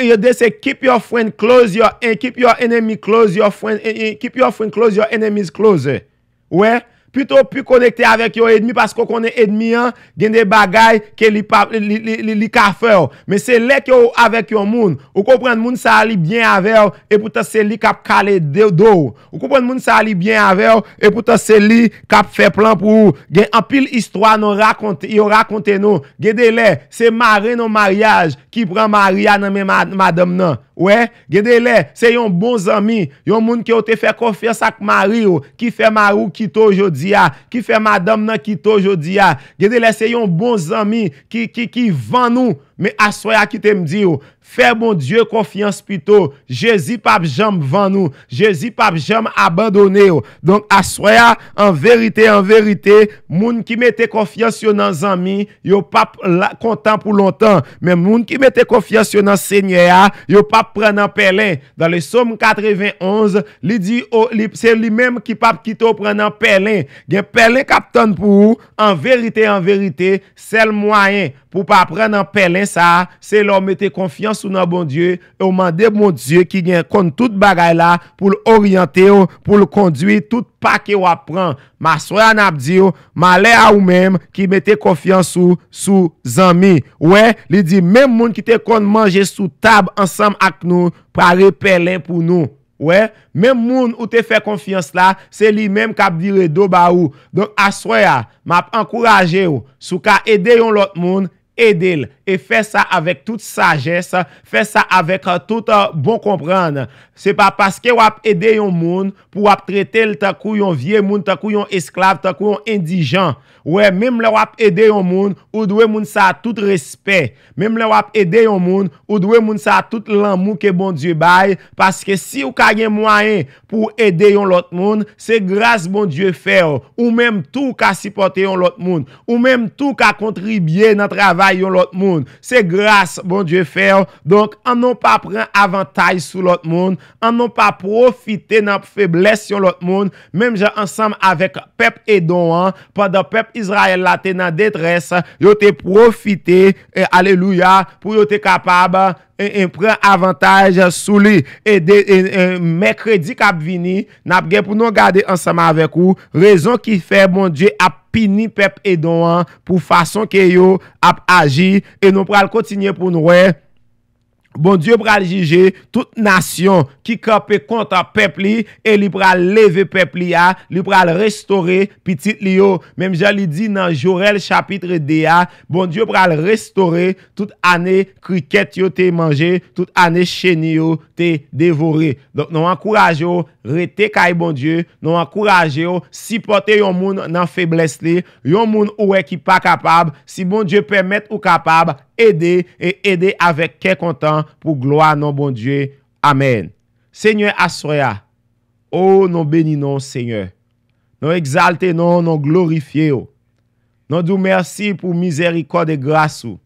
yo de se keep your friend close, your, keep your enemy close, your friend, eh, eh, keep your friend close, your enemies closer. Ou wè, pito w pi konekte avèk yon ènmi, paske w konnen ènmi an gen de bagay ke li pa, li, li, li, li ka fè w. Men se lè ke w avèk yon moun, ou konprann moun sa a li byen avè w, e poutan se li k ap kale de, do w. Ou konprann moun sa a li byen avè w, e poutan se li k ap fè plan pou ou. Gen anpil istwa nou rakonte, yo rakonte nou. Gen de lè, se marenn yon maryaj ki pran mari a nan men ma-, madanm nan. Wè, gen de lè, se yon bon zanmi, yon moun ke w te fè konfyans ak mari w, ki fè mari w kite w jodi a, ki fè madanm nan kite w jodi a. Gen de lè, se yon bon zanmi ki, ki, ki vann ou. Men aswè a, kite m di w, fè Bondye konfyans pito. Jezi p ap janm vann ou. Jezi p ap janm abandone w. Donk, aswè a, an verite, an verite, moun ki mete konfyans yo nan zanmi, yo p ap la, kontan pou lontan. Men moun ki mete konfyans yo nan Senyè a, yo p ap pran nan pèlen. Dans le Psaume quatre-vingt-onze, li di, o, li, se li menm ki p ap kite w pran nan pèlen. Gen pèlen k ap tann pou ou. An verite, an verite, sèl mwayen pou w pa pran nan pèlen sa a, se lè w mete konfyans ou nan Bondye, e w mande Bondye ki gen, konn tout bagay la, pou l oryante w, pou l kondui tout pa ke w ap pran. Maswè a n ap di w, malè a ou menm ki mete konfyans ou sou zanmi. Wè, li di, menm moun ki te konn manje sou tab ansanm ak nou, pare pèlen pou nou. Wè, menm moun ou te fè konfyans la, se li menm k ap vire do ba ou. Donk, aswè a, m ap ankouraje w, si w ka ede yon lòt moun, ede l. E fè sa avèk tout sajès, fè sa avèk, euh, tout, euh, bon konprann. Se pa paske w ap ede yon moun pou w ap trete l tankou yon vye moun, tankou yon esklav, tankou yon endijan. Wè, menm lè w ap ede yon moun, ou dwe moun sa a tout respè. Menm lè w ap ede yon moun, ou dwe moun sa a tout lanmou ke Bondye bay, paske si w ka gen mwayen pou w ede yon lòt moun, se gras Bondye fè w. Ou menm tou w ka sipòte yon lòt moun. Ou menm tou w ka kontribye nan travay yon lòt moun. Se gras Bondye fè w. Donk, ann nou pa pran avantaj sou lòt moun. Ann nou pa pwofite nan feblès yon lòt moun. Menm jan ansanm avèk pèp Edon an, pandan pèp Izrayèl la te nan detrès, yo te pwofite, e, alelouya, pou yo te kapab, e, e, pran avantaj sou li. E de, e, e, mèkredi k ap vini, n ap gen pou nou gade ansanm avèk ou rezon ki fè Bondye ap pini pèp Edon an pou fason ke yo ap aji. E nou pral kontinye pou n wè Bondye pral jije tout nasyon ki kanpe kont pèp li, e li pral leve pèp li a, li pral restore pitit li yo. Menm jan li di nan Joèl chapit de a, Bondye pral restore tout ane krikèt yo te manje, tout ane cheni yo te devore. Donk, nou ankouraje w rete kay Bondye, nou ankouraje w sipòte yon moun nan feblès li, yon moun ou wè ki pa kapab. Si Bondye pèmèt ou kapab, ede, e ede avèk kè kontan pou glwa non Bondye. Amèn. Senyè, aswè a, o, nou beni non w, Senyè. Nou egzalte non w, nou glorifye w. Nou di w mèsi pou mizèrikòd e gras ou.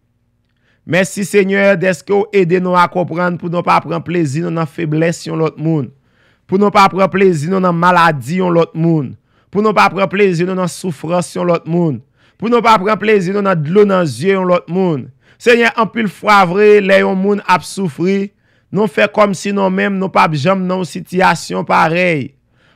Mèsi, Senyè, dèske w ede nou a konprann pou nou pa pran plezi nou nan feblès yon lòt moun, pou nou pa pran plezi nou nan maladi yon lòt moun, pou nou pa pran plezi nou nan soufrans yon lòt moun, pou nou pa pran plezi nou nan dlo nan zye yon lòt moun. Senyè, anpil fwa vre, lè yon moun ap soufri, nou fè kòmsi nou menm nou p ap janm nan yon sitiyasyon parèy.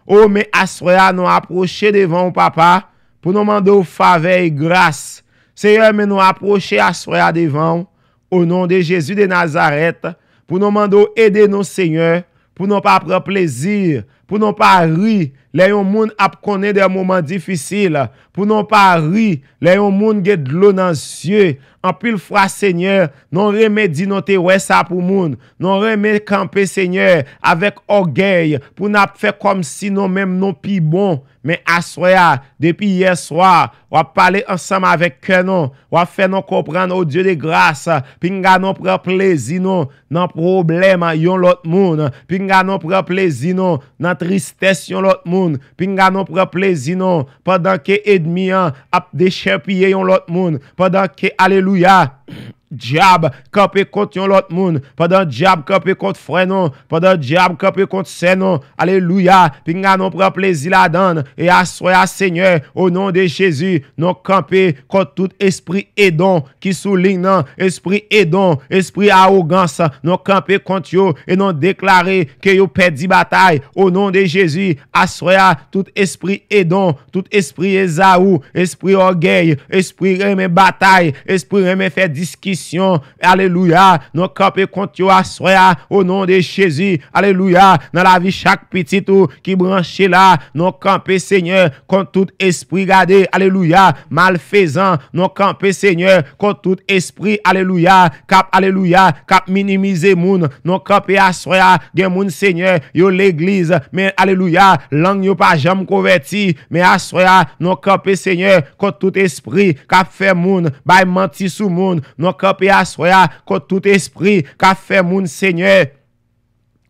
O, men aswè a, nou apwoche devan w, Papa, pou nou mande w favè e gras. Senyè, men nou apwoche aswè a devan w, o non de Jezi de Nazarèt, pou nou mande w ede nou, Senyè, pou nou pa pran plezi, pou nou pa ri lè yon moun ap konnen de moman difisil, pou nou pa ri lè yon moun gen dlo nan zye. Anpil fwa, Senyè, nou renmen di nou te wè sa pou moun. Nou renmen kanpe, Senyè, avèk ògèy, pou n ap fè kòmsi nou menm nou pi bon. Men aswè a, depi yè swa, w ap pale ansanm avèk kè nou. W ap fè nou konprann, o Dye de gras, pinga nou pran plezi nou nan pwoblèm yon lòt moun. Pinga nou pran plezi nou nan tristès yon lòt moun. Pinga nou pran plezi nou pandan ke ènmi an ap dechèpiye yon lòt moun. Pandan ke, alelouya, dyab kanpe kont yon lòt moun, pandan dyab kanpe kont frè nou, pandan dyab kanpe kont sè nou, alelouya, pinga nou pran plezi ladan l. E aswè a, Senyè, o non de Jezi, nou kanpe kont tout espri Edon ki sou liy nan, espri Edon, espri awogans, nou kanpe kont yo e nou deklare ke yo pèdi batay. O non de Jezi, aswè a, tout espri Edon, tout espri Ezaou, espri ògèy, espri renmen batay, espri renmen fè diskisyon, alelouya, nou kanpe kont yo aswè a, o non de Jezi, alelouya, nan lavi chak pitit ou ki branche la, nou kanpe, Senyè, kont tout espri, gade, alelouya, malfezan, nou kanpe, Senyè, kont tout espri, alelouya, k ap, alelouya, k ap minimize moun, nou kanpe aswè a, gen moun, Senyè, yo legliz, men, alelouya, lang yo pa janm konvèti, men aswè a, nou kanpe, Senyè, kont tout espri k ap fè moun bay manti sou moun, nou kanpe aswè a, kont tout espri k ap fè moun, Senyè,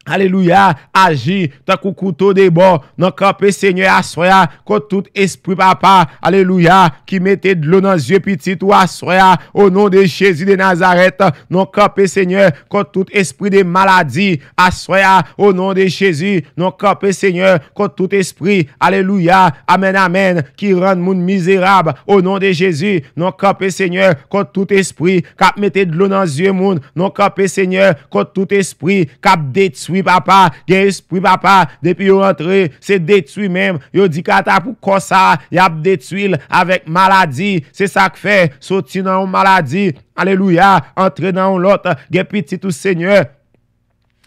alelouya, aji tankou kouto de bò. Nou kanpe, Senyè, aswè a, kont tout espri, Papa, alelouya, ki mete dlo nan zye pitit ou aswè a, o non de Jezi de Nazarèt. Nou kanpe, Senyè, kont tout espri de maladi aswè a, o non de Jezi. Nou kanpe, Senyè, kont tout espri, alelouya, amèn, amèn, ki rann moun mizerab, o non de Jezi. Nou kanpe, Senyè, kont tout espri k ap mete dlo nan zye moun. Nou kanpe, Senyè, kont tout espri k ap detwi, Papa. Gen espri, Papa, depi yo rantre, se detwi menm. Yo di katapou kò sa a, y ap detwi l avèk maladi. Se sa k fè, soti nan yon maladi, alelouya, antre nan yon lòt. Gen pitit ou, Senyè,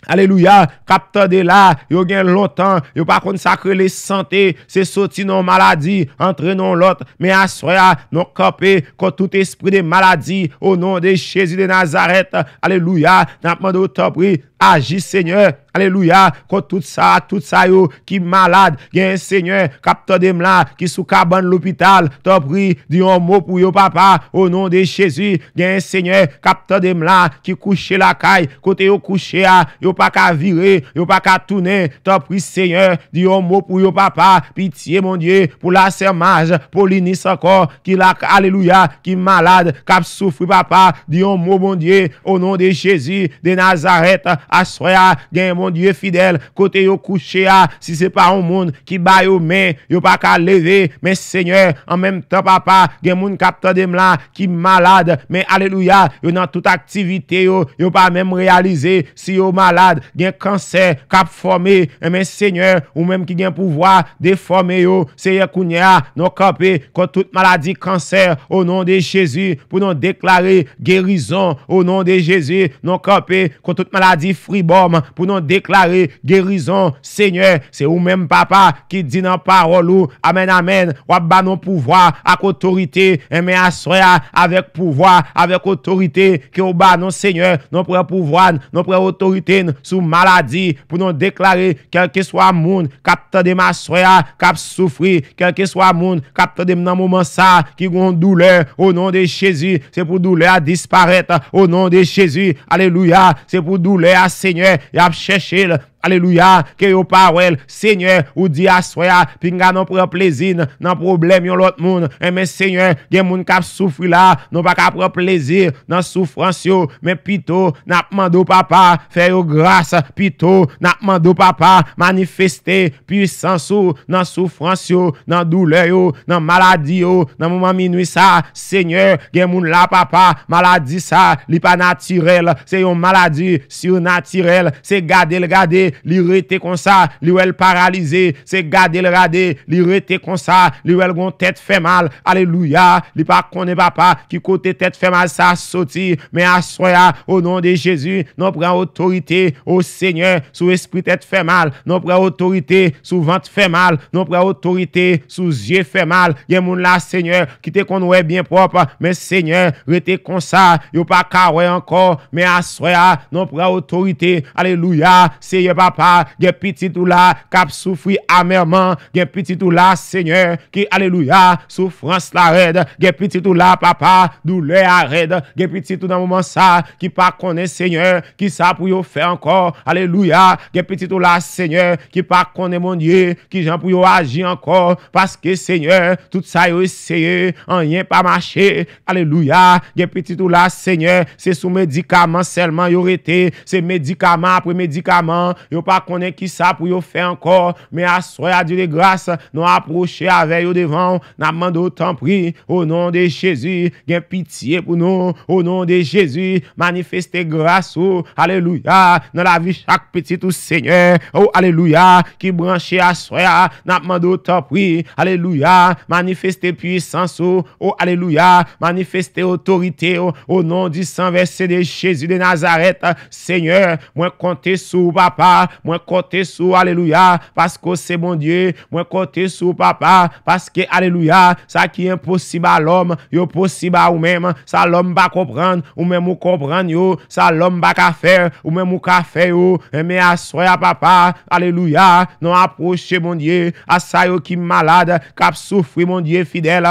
alelouya, k ap tande la, yo gen lontan, yo pa konn sa k rele sante, se soti nan yon maladi, antre nan yon lòt, men aswè a, nou kanpe kont tout espri de maladi, o non de Jezi de Nazarèt, alelouya, n ap mande w tanpri, aji Senyè, alelouya, kont tout sa, tout sa yo ki malad, gen Senyè, k ap tande m la, ki sou kabann lopital, tanpri, di yon mo pou yo, papa, o non de Jezi, gen Senyè, k ap tande m la, ki kouche lakay, kote yo kouche a, yo pa ka vire, yo pa ka tounen. Tanpri, Senyè, di yon mo pou yo, papa. Pitye, Bondye, pou lasèmaj, Polinis ankò, ki la, alelouya, ki malad, k ap soufri, papa. Di yon mo, Bondye, o non de Jezi de Nazarèt, aswè a, gen Bondye fidèl, kote yo kouche a, si se pa yon moun ki ba yo men, yo pa ka leve, men Senyè, an menm tan, papa, gen moun k ap tande m la, ki malad, men alelouya, yo nan tout aktivite yo, yo pa menm reyalize si yo malad, gen kansè k ap fòme, enben Senyè, ou menm ki gen pouvwa defòme yo, Senyè, kounye a, nou kanpe kont tout maladi kansè, o non de Jezi, pou nou deklare gerizon, o non de Jezi, nou kanpe kont tout maladi fribòm, pou nou deklare gerizon, Senyè, se ou menm, papa, ki di nan pawòl ou, amèn, amèn, w ap ba nou pouvwa ak otorite, enben aswè a, avèk pouvwa, avèk otorite ke w ba nou, Senyè, nou pran pouvwa n, nou pran otorite n sou maladi, pou nou deklare, kèlkeswa moun k ap tande m aswè a, k ap soufri, kèlkeswa moun k ap tande m nan moman sa, ki gen yon doulè, o non de Jezi, se pou doulè a disparèt, o non de Jezi, alelouya, se pou doulè a, Senyè, y ap chèche l, alelouya, ke yo pa wè l. Senyè, ou di aswè a, pinga nou pran plezi n nan pwoblèm yon lòt moun. Enben, Senyè, gen moun k ap soufri la, nou pa ka pran plezi nan soufrans yo, men pito, n ap mande w, papa, fè yo gras, pito, n ap mande w, papa, manifeste pwisans ou nan soufrans yo, nan doulè yo, nan maladi yo, nan moman minwi sa, Senyè, gen moun la, papa, maladi sa, li pa natirèl, se yon maladi sirnatirèl, se gade l gade, li rete konsa, li wè l paralize, se gade l gade, li rete konsa, li wè l gon tèt fè mal, alelouya, li pa konnen, papa, ki kote tèt fè mal sa soti, men aswè a, o non de Jezi, nou pran otorite, o Senyè, sou espri tèt fè mal, nou pran otorite, sou vant fè mal, nou pran otorite, sou zye fè mal, gen moun la, Senyè, ki te konn wè byen pwòp, men Senyè, rete konsa, yo pa ka wè ankò, men aswè a, nou pran otorite, alelouya, Senyè papa, gen pitit ou la, k ap soufri amèman, gen pitit ou la, Senyè, ki, alelouya, soufrans la rèd, gen pitit ou la, papa, doulè a rèd, gen pitit ou nan moman sa, ki pa konnen, Senyè, ki sa pou yo fè ankò, alelouya, gen pitit ou la, Senyè, ki pa konnen, Bondye, ki jan pou yo aji ankò, paske, Senyè, tout sa yo eseye, anyen pa mache, alelouya, gen pitit ou la, Senyè, se sou medikaman sèlman yo rete, se medikaman apre medikaman, yo pa konnen ki sa pou yo fè ankò, men aswè a, Dye de gras, nou apwoche avè yo devan w, n ap mande w tanpri, o non de Jezi, gen pitye pou nou, o non de Jezi, manifeste gras ou, alelouya, nan lavi chak pitit ou, Senyè, o, alelouya, ki branche aswè a, n ap mande w tanpri, alelouya, manifeste pwisans ou, o, alelouya, manifeste otorite ou, o non di san vèse de Jezi de Nazarèt, Senyè, mwen konte sou ou, papa, mwen konte sou ou, alelouya, paske w se Bondye, mwen konte sou ou, papa, paske, alelouya, sa ki enposib a lòm, yo posib a ou menm, sa lòm pa konprann, ou menm ou konprann yo, sa lòm pa ka fè, ou menm ou ka fè yo, enben aswè a, papa, alelouya, nou apwoche, Bondye, a sa yo ki malad, k ap soufri, Bondye fidèl.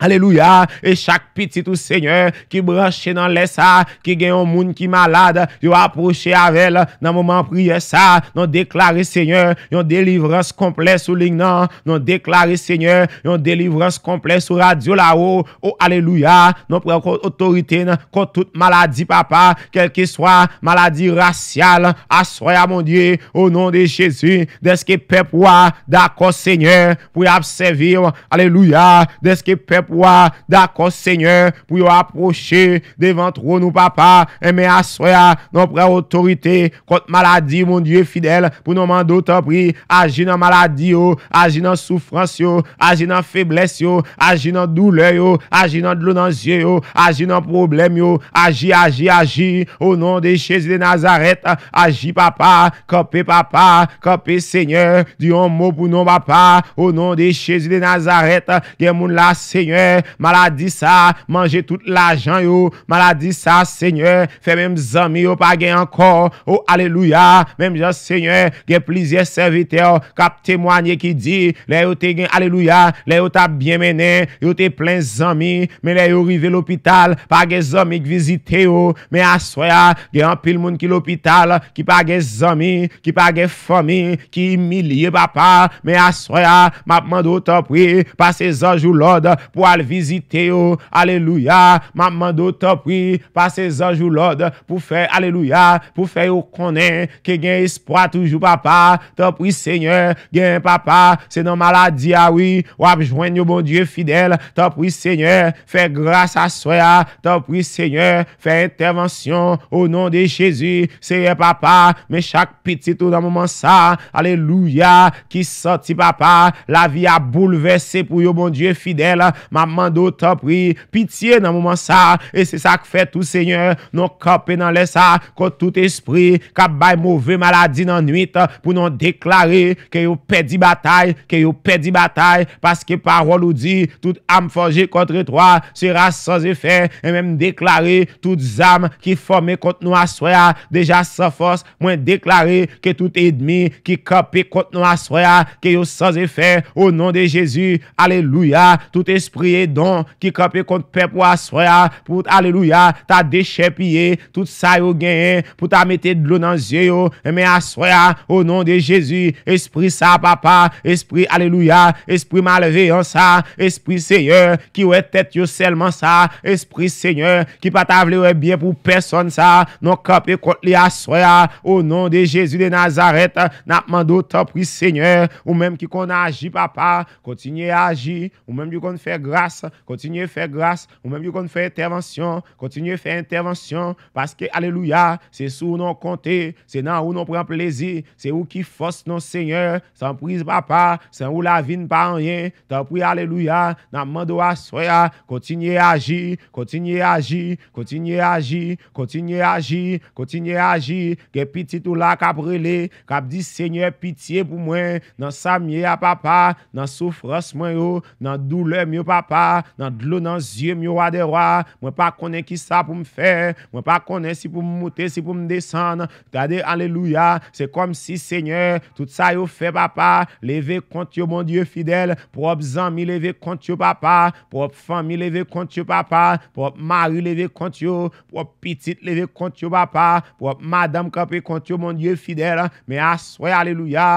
Alelouya. E chak pitit ou, Senyè, ki branche nan lè sa, ki gen yon moun ki malad, yo apwoche avè l nan moman priyè sa. Nou deklare, Senyè, yon delivrans konplè sou liy nan. Nou deklare, Senyè, yon delivrans konplè sou radyo la, o, o, alelouya. Nou pran ko-, otorite n kont tout maladi, papa, kèlkeswa maladi rasyal, aswè a, Bondye, o non de Jezi, dèske pèp ou a dakò, Senyè, pou y ap sèvi w. Alelouya. Dèske pèp pou a, dakò, Senyè, pou yo apwoche devan twòn ou, papa. Enben, aswè a, nou pran otorite kont maladi, Bondye fidèl, pou nou mande w, tanpri, aji nan maladi yo, aji nan soufrans yo, aji nan feblès yo, aji nan doulè yo, aji nan dlo nan zye yo, aji nan pwoblèm yo, aji, aji, aji, o non de Jezi de Nazarèt, aji, papa, kanpe, papa, kanpe, Senyè, di yon mo pou nou, papa, o non de Jezi de Nazarèt, gen moun la, Senyè, maladi sa, manje tout lajan yo, maladi sa, Senyè, fè menm zanmi yo pa gen ankò, o, alelouya, menm jan, Senyè, gen plizyè sèvitè k ap temwanye ki di, lè yo te gen, alelouya, lè yo t ap byen mennen, yo te plen zanmi, men lè yo rive lopital, pa gen zanmi k vizite yo, men aswè a, gen anpil moun ki lopital, ki pa gen zanmi, ki pa gen fanmi, ki imilye, papa, men aswè a, m ap mande w, tanpri, pase zanj ou lòd pou al vizite yo, alelouya, m ap mande w, tanpri, pase zanj ou lòd pou fè, alelouya, pou fè yo konnen ke gen espwa toujou, papa, tanpri, Senyè, gen, papa, se nan maladi a, wi, w ap jwenn yo, Bondye fidèl, tanpri, Senyè, fè gras aswè a, tanpri, Senyè, fè entèvansyon, o non de Jezi, Senyè, papa, men chak pitit ou nan moman sa, alelouya, ki santi, papa, lavi a boulvèse pou yo, Bondye fidèl, m ap mande w, tanpri, pitye nan moman sa, e se sa k fè tou, Senyè, nou kanpe nan lè sa, kont tout espri k ap bay move maladi nan nwit, pou nou deklare ke yo pèdi batay, ke yo pèdi batay, paske pawòl ou di, tout âme forgée contre toi sera sans effet, e menm deklare, tout zam ki fòme kont nou aswè a, deja san fòs, mwen deklare ke tout ènmi ki kanpe kont nou aswè a, ke yo sans effet, o non de Jezi, alelouya, tout espri Edon ki kanpe kont pèp ou aswè a, pou, alelouya, ta dechèpiye tout sa yo genyen, pou ta mete dlo nan zye yo, enben aswè a, o non de Jezi, espri sa, papa, espri, alelouya, espri malveyan sa, espri, Senyè, ki wè tèt yo sèlman sa, espri, Senyè, ki pa ta vle wè byen pou pèsòn sa, nou kanpe kont li aswè a, o non de Jezi de Nazarèt, n ap mande w, tanpri, Senyè, ou menm ki konn aji, papa, kontinye aji, ou menm ki konn fè gras, kontinye fè gras, ou menm ki konn fè entèvansyon, kontinye fè entèvansyon, paske, alelouya, se sou ou nou konte, se nan ou nou pran plezi, se ou ki fòs nou, Senyè, tanpri, papa, san ou lavi n pa anyen, tanpri, alelouya, n ap mande w aswè a, kontinye aji, kontinye aji, kontinye aji, kontinye aji, kontinye aji, gen pitit ou la k ap rele, k ap di, Senyè, pitye pou mwen, nan sa m ye a, papa, nan soufrans mwen yo, nan doulè m yo, papa, nan dlo nan zye m yo, wa dè wa, mwen pa konnen kisa pou m fè, mwen pa konnen si pou m moute, si pou m desann, gade, alelouya, se kòmsi, Senyè, tout sa yo fè, papa, leve kont yo, Bondye fidèl, pwòp zanmi leve kont yo, papa, pwòp fanmi leve kont yo, papa, pwòp mari leve kont yo, pwòp pitit leve kont yo, papa, pwòp madanm kanpe kont yo, Bondye fidèl, men aswè, alelouya.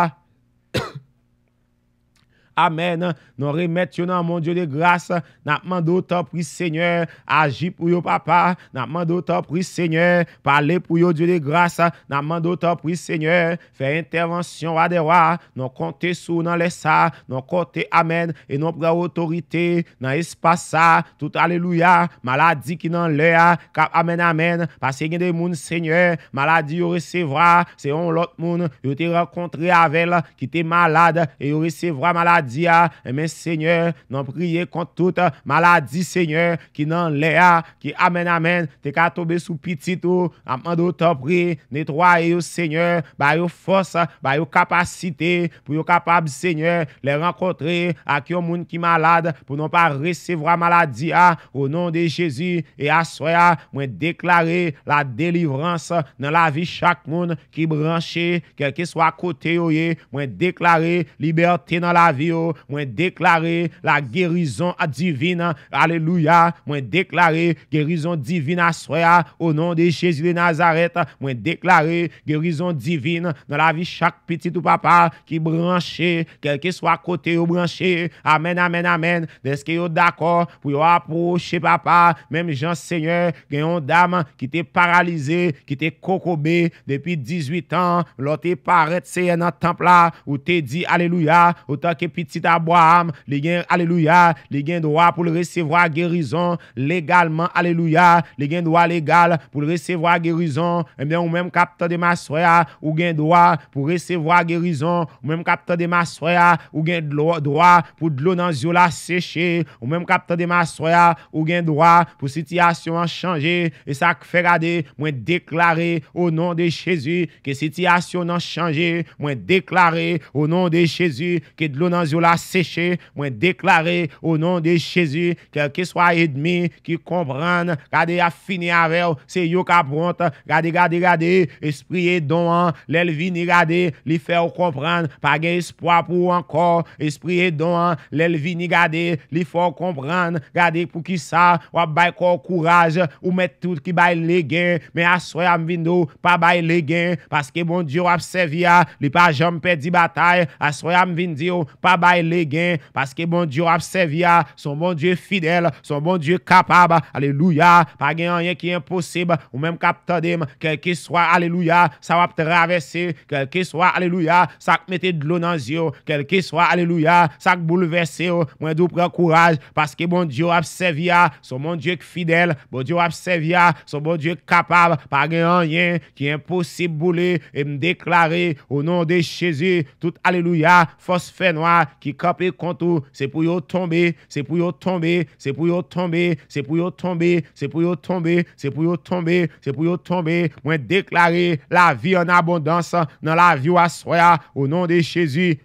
Amèn. Nou remèt yo nan men w, Dye de gras. N ap mande w, tanpri, Senyè, aji pou yo, papa. N ap mande w, tanpri, Senyè, pale pou yo, Dye de gras. N ap mande w, tanpri, Senyè, fè entèvansyon, wa dè wa. Nou konte sou w nan lè sa. Nou konte, amèn. E nou pran otorite nan espas sa. Tout, alelouya, maladi ki nan lè a, k ap, amèn, amèn. Paske gen de moun, Senyè, maladi yo resevwa, se yon lòt moun yo te rankontre avè l ki te malad, e yo resevwa maladi a. Enben, Senyè, nou priye kont tout maladi, Senyè, ki nan lè a, ki, amèn, amèn, te ka tonbe sou pitit ou. N ap mande w, tanpri, netwaye yo, Senyè, ba yo fòs, ba yo kapasite, pou yo kapab, Senyè, lè rankontre ak yon moun ki malad, pou nou pa resevwa maladi a, o non de Jezi. E aswè a, mwen deklare la delivrans nan lavi chak moun ki branche, kèlkeswa kote yo ye. Mwen deklare libète nan lavi yo. Mwen deklare la guérison divine. Alelouya. Mwen deklare gerizon divin aswè a, o non de Jezi de Nazarèt. Mwen deklare gerizon divin nan lavi chak pitit ou, papa, ki branche, kèlkeswa kote yo branche. Amèn, amèn, amèn. Dèske yo dakò pou yo apwoche, papa, menm jan, Senyè, gen yon dam ki te paralize, ki te kokobe depi dizuit an, lè w te parèt, Senyè, nan tanp la, ou te di, alelouya, otanke pitit Abraham, li gen, alelouya, li gen dwa pou l resevwa gerizon legalman, alelouya, li gen dwa legal pou l resevwa gerizon. Ebyen, ou menm k ap tande m aswè a, ou gen dwa pou resevwa gerizon. Ou menm k ap tande m aswè a, ou gen dlo- dwa pou dlo nan zye w la seche. Ou menm k ap tande m aswè a, ou gen dwa pou sitiyasyon an chanje. E sa k fè, gade, mwen deklare, o non de Jezi, ke sitiyasyon nan chanje. Mwen deklare, o non de Jezi, ke dlo nan zye w la seche. Mwen deklare, o non de Jezi, kèlkeswa ènmi ki konprann, gade, y ap fini avè w, se yo k ap wont. Gade, gade, gade, espri Edon an, lè l vini, gade, li fè w konprann pa gen espwa pou ou ankò. Espri Edon an, lè l vini, gade, li fè w konprann, gade, poukisa w ap bay kò w kouraj, ou mèt tout ki bay legen. Men aswè a, m vin di w, pa bay legen, paske Bondye w ap sèvi a, li pa janm pèdi batay. Aswè a, m vin di w, pa bay legen, paske Bondye w ap sèvi a, se yon Bondye fidèl, se yon Bondye kapab. Alelouya. Pa gen anyen ki enposib. Ou menm k ap tande m, kèlkeswa, alelouya, sa w ap travèse, kèlkeswa, alelouya, sa k mete dlo nan zye w, kèlkeswa, alelouya, sa k boulvèse w, mwen di w pran kouraj, paske Bondye w ap sèvi a, se yon Bondye k fidèl, Bondye w ap sèvi a, se yon Bondye k kapab, pa gen anyen ki enposib pou li. E m deklare, o non de Jezi, tout, alelouya, fòs fènwa ki kanpe kont ou, se pou yo tonbe, se pou yo tonbe, se pou yo tonbe, se pou yo tonbe, se pou yo tonbe, se pou yo tonbe, se pou yo tonbe. Mwen deklare lavi an abondans nan lavi w aswè a, o non de Jezi.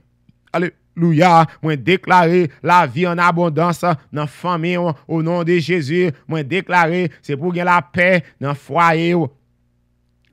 Alelouya. Mwen deklare lavi an abondans nan fanmi w, o non de Jezi. Mwen deklare se pou gen lapè nan fwaye w.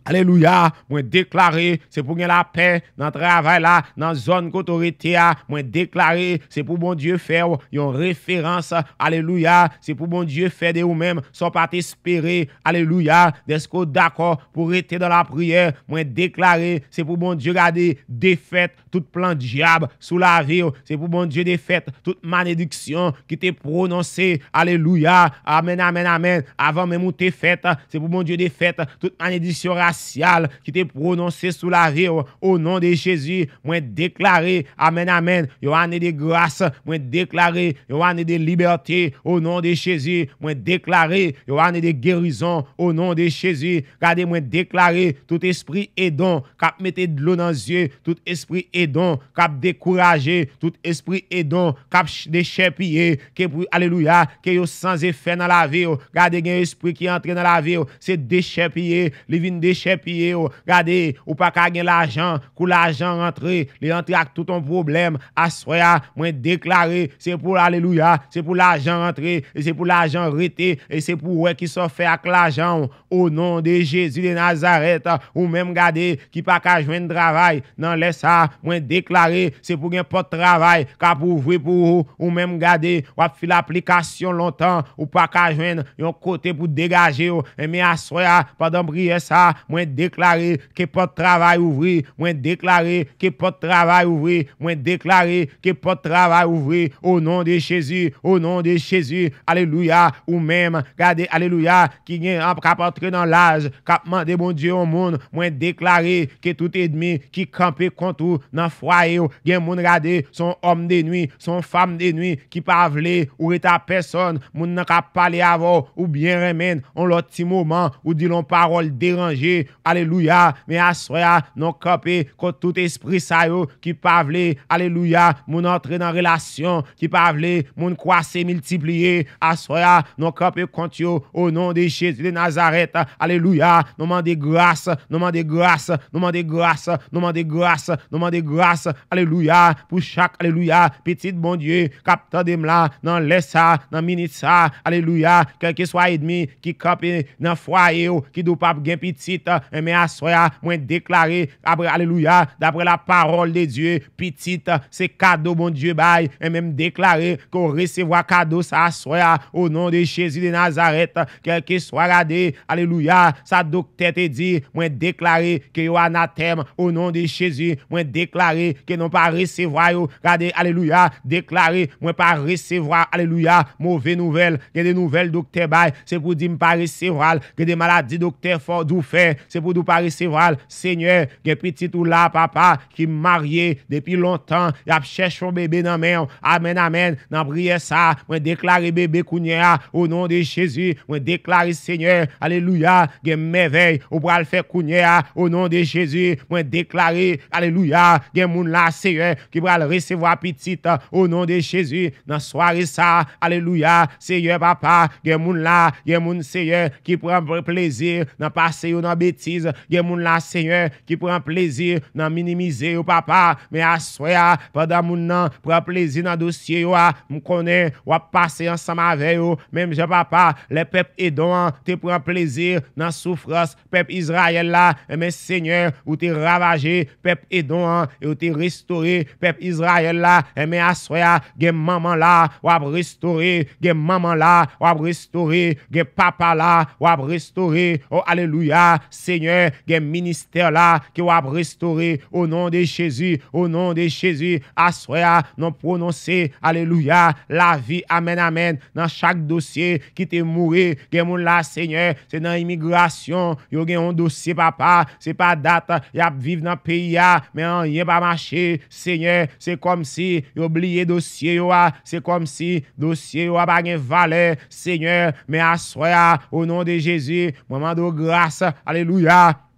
Alelouya. Mwen deklare se pou gen lapè nan travay la, nan zòn kote w rete a. Mwen deklare se pou Bondye fè w yon referans. Alelouya. Se pou Bondye fè de ou menm sa w pa t espere. Alelouya. Dèske w dakò pou rete nan lapriyè, mwen deklare se pou Bondye gade defèt tout plan dyab sou lavi w. Se pou Bondye defèt tout malediksyon ki te pwononse. Alelouya. Amèn, amèn, amèn. Avan menm ou te fèt, se pou Bondye defèt tout malediksyon rasyal ki te pwononse sou lavi w. O non de Jezi, mwen deklare, amèn, amèn, yon ane de gras. Mwen deklare yon ane de libète. O non de Jezi, mwen deklare yon ane de gerizon. O non de Jezi, gade, mwen deklare tout espri Edon k ap mete dlo nan zye, tout espri Edon k ap dekouraje, tout espri Edon k ap ch- dechèpiye, ke pou, alelouya, ke yo san efè nan lavi w. Gade, gen espri ki antre nan lavi w, se dechèpiye, li vin dechèpiye w. Gade, ou pa ka gen lajan, kou lajan rantre, li antre ak tout yon pwoblèm. Aswè a, mwen deklare, se pou, alelouya, se pou lajan rantre, e se pou lajan rete, e se pou wè ki sa w fè ak lajan w. O non de Jezi de Nazarèt, ou menm gade ki pa ka jwenn travay nan lè sa a, mwen deklare se pou gen pòt travay k ap ouvri pou ou. Ou menm gade, w ap fil aplikasyon lontan, ou pa ka jwenn yon kote pou degaje w. Enben aswè a, pandan priyè sa a, mwen deklare ke pòt travay ouvri. Mwen deklare ke pòt travay ouvri. Mwen deklare ke pòt travay ouvri. O non de Jezi, o non de Jezi. Alelouya. Ou menm, gade, alelouya, ki gen, k ap antre nan laj, k ap mande Bondye yon moun, mwen deklare ke tout ènmi ki kanpe kont ou nan fwaye w, gen moun, gade, se yon òm de nwi, se yon fanm de nwi ki pa vle ou rete a pèsòn, moun nan k ap pale avè w, ou byen renmen l, yon lòt ti moman, ou di l yon pawòl deranje, alelouya, men aswè a, nou kanpe kont tout espri sa yo ki pa vle, alelouya, moun antre nan relasyon, ki pa vle moun kwase, miltipliye. Aswè a, nou kanpe kont yo, o non de Jezi de Nazarèt. Alelouya. Nou mande gras, nou mande gras, nou mande gras, nou mande gras, nou mande gras. Alelouya. Pou chak, alelouya, pitit Bondye k ap tande m la, nan lè sa, nan minit sa, alelouya, kèlkeswa ènmi ki kanpe nan fwaye w, ki di w p ap gen pitit, enben aswè a, mwen deklare, apre, alelouya, daprè la pawòl de Dye, pitit, se kado Bondye bay. Enben m deklare ke w resevwa kado sa aswè a, o non de Jezi de Nazarèt. Kèlkeswa, gade, alelouya, sa doktè te di, mwen deklare ke yo anatèm, o non de Jezi. Mwen deklare ke nou pa resevwa yo. Gade, alelouya, deklare, mwen pa resevwa, alelouya, move nouvèl. Gen de nouvèl doktè bay, se pou di m pa resevwa l. Gen de maladi doktè fè w di w fè, Se pou di w pa resevwa l. Senyè, gen pitit ou la, papa, ki marye depi lontan, y ap chèche yon bebe nan men w. Amèn, amèn. Nan priyè sa, mwen deklare bebe kounye a, o non de Jezi. Mwen deklare, Senyè, alelouya, gen mèvèy ou pral fè kounye a, o non de Jezi. Mwen deklare, alelouya, gen moun la, Senyè, ki pral resevwa pitit, o non de Jezi. Nan sware sa, alelouya, Senyè, papa, gen moun la, gen moun, Senyè, ki pran plezi nan pase yo nan betiz, gen moun la, Senyè, ki pran plezi nan minimize yo, papa. Men aswè a, pandan moun nan pran plezi nan dosye yo a, m konnen w ap pase ansanm avè yo, menm jan, papa, lè pèp Edon an te pran plezi nan soufrans pèp Izrayèl la, enben, Senyè, ou te ravaje pèp Edon an e ou te restore pèp Izrayèl la. Enben, aswè a, gen manman la, w ap restore, gen manman la, w ap restore, gen papa la, w ap restore. O, alelouya, Senyè, gen ministè la ke w ap restore, o non de Jezi, o non de Jezi. Aswè a, nou pwononse, alelouya, lavi, amèn, amèn, nan chak dosye ki te mouri. Gen moun la, Senyè, se nan imigrasyon yo gen yon dosye, papa. Se pa dat y ap viv nan peyi a, men anyen pa mache. Senyè, se kòmsi yo bliye dosye yo a. Se kòmsi dosye yo a pa gen valè. Senyè, men aswè a, o non de Jezi, mwen mande w gras. Alelouya.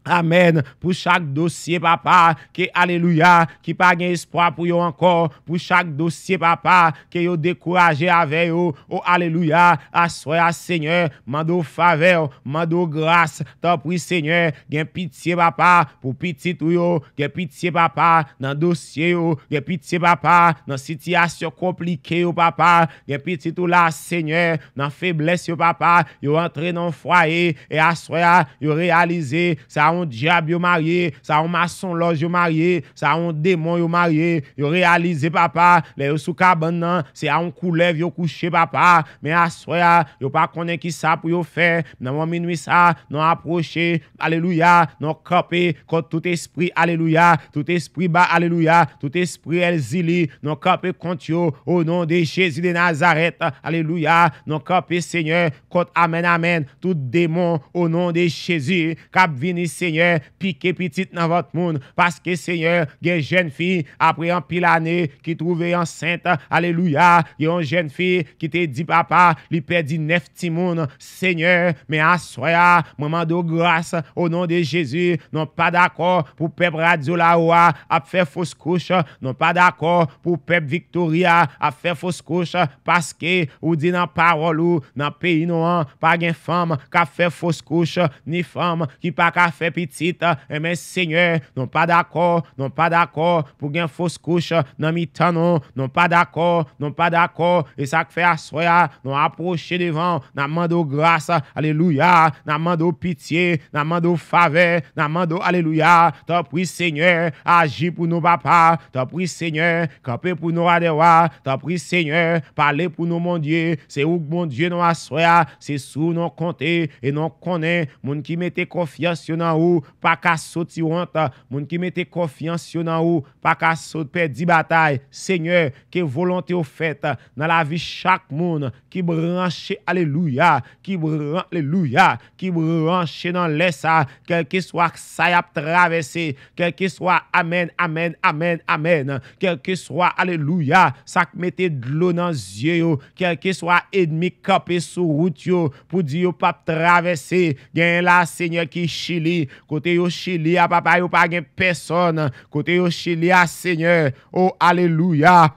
Amèn. Pou chak dosye, papa, ke, alelouya, ki pa gen espwa pou yo ankò, pou chak dosye, papa, ke yo dekouraje avè yo, o, alelouya, aswè a, Senyè, mande w favè w, mande w gras, tanpri, Senyè, gen pitye, papa, pou pitit ou yo, gen pitye, papa, nan dosye yo, gen pitye, papa, nan sitiyasyon konplike yo, papa, gen pitit ou la, Senyè, nan feblès yo, papa, yo antre nan fwaye, e aswè a, yo reyalize, se a yon dyab yo marye, se a yon masonlòj yo marye, se a yon demon yo marye, yo reyalize, papa, lè yo sou kabann nan, se a yon koulèv yo kouche, papa, men aswè a, yo pa konnen ki sa pou yo fè, nan yon minwi sa, nou apwoche, alelouya, nou kanpe kont tout espri, alelouya, tout espri ba, alelouya, tout espri èlzili, nou kanpe kont yo, o non de Jezi de Nazarèt, alelouya, nou kanpe, Senyè, kont, amèn, amèn, tout demon, o non de Jezi, k ap vini, Senyè, pike pitit nan vant moun, paske, Senyè, gen jèn fi, apre anpil ane, ki twouve ansent, alelouya, gen yon jèn fi ki te di, papa, li pèdi nèf timoun, Senyè, men aswè a, mwen mande w gras, o non de Jezi, nou pa dakò pou pèp Radyo Lawa ap fè fos kouch, nou pa dakò pou pèp Viktoria ap fè fos kouch, paske ou di nan pawòl ou, nan peyi nou an, pa gen fanm k ap fè fos kouch, ni fanm ki pa ka fè pitit. Enben, Senyè, nou pa dakò, nou pa dakò pou gen fos kouch nan mitan nou, nou pa dakò, nou pa dakò. E sa k fè aswè a, nou apwoche devan w, n ap mande w gras, alelouya, n ap mande w pitye, n ap mande w favè, n ap mande w, alelouya, tanpri, Senyè, aji pou nou, papa, tanpri, Senyè, kanpe pou nou, Adèwa, tanpri, Senyè, pale pou nou, Bondye, se ou k Bondye nou aswè a, se sou nou konte, e nou konnen, moun ki mete konfyans yo nan ou, pa ka soti wont, moun ki mete konfyans yo nan ou, pa ka sot pèdi batay. Senyè, ke volonte w fèt nan lavi chak moun ki branche, alelouya, ki bran-, alelouya, ki branche nan lè sa, kèlkeswa sa y ap travèse, kèlkeswa, amèn, amèn, amèn, amèn, kèlkeswa, alelouya, sa k mete dlo nan zye yo, kèlkeswa ènmi k kanpe sou wout yo pou di yo p ap travèse, genyen la, Senyè, ki Chili, kote yo Chili a, papa, yo pa gen pèsòn, kote yo Chili a, Senyè, o, alelouya.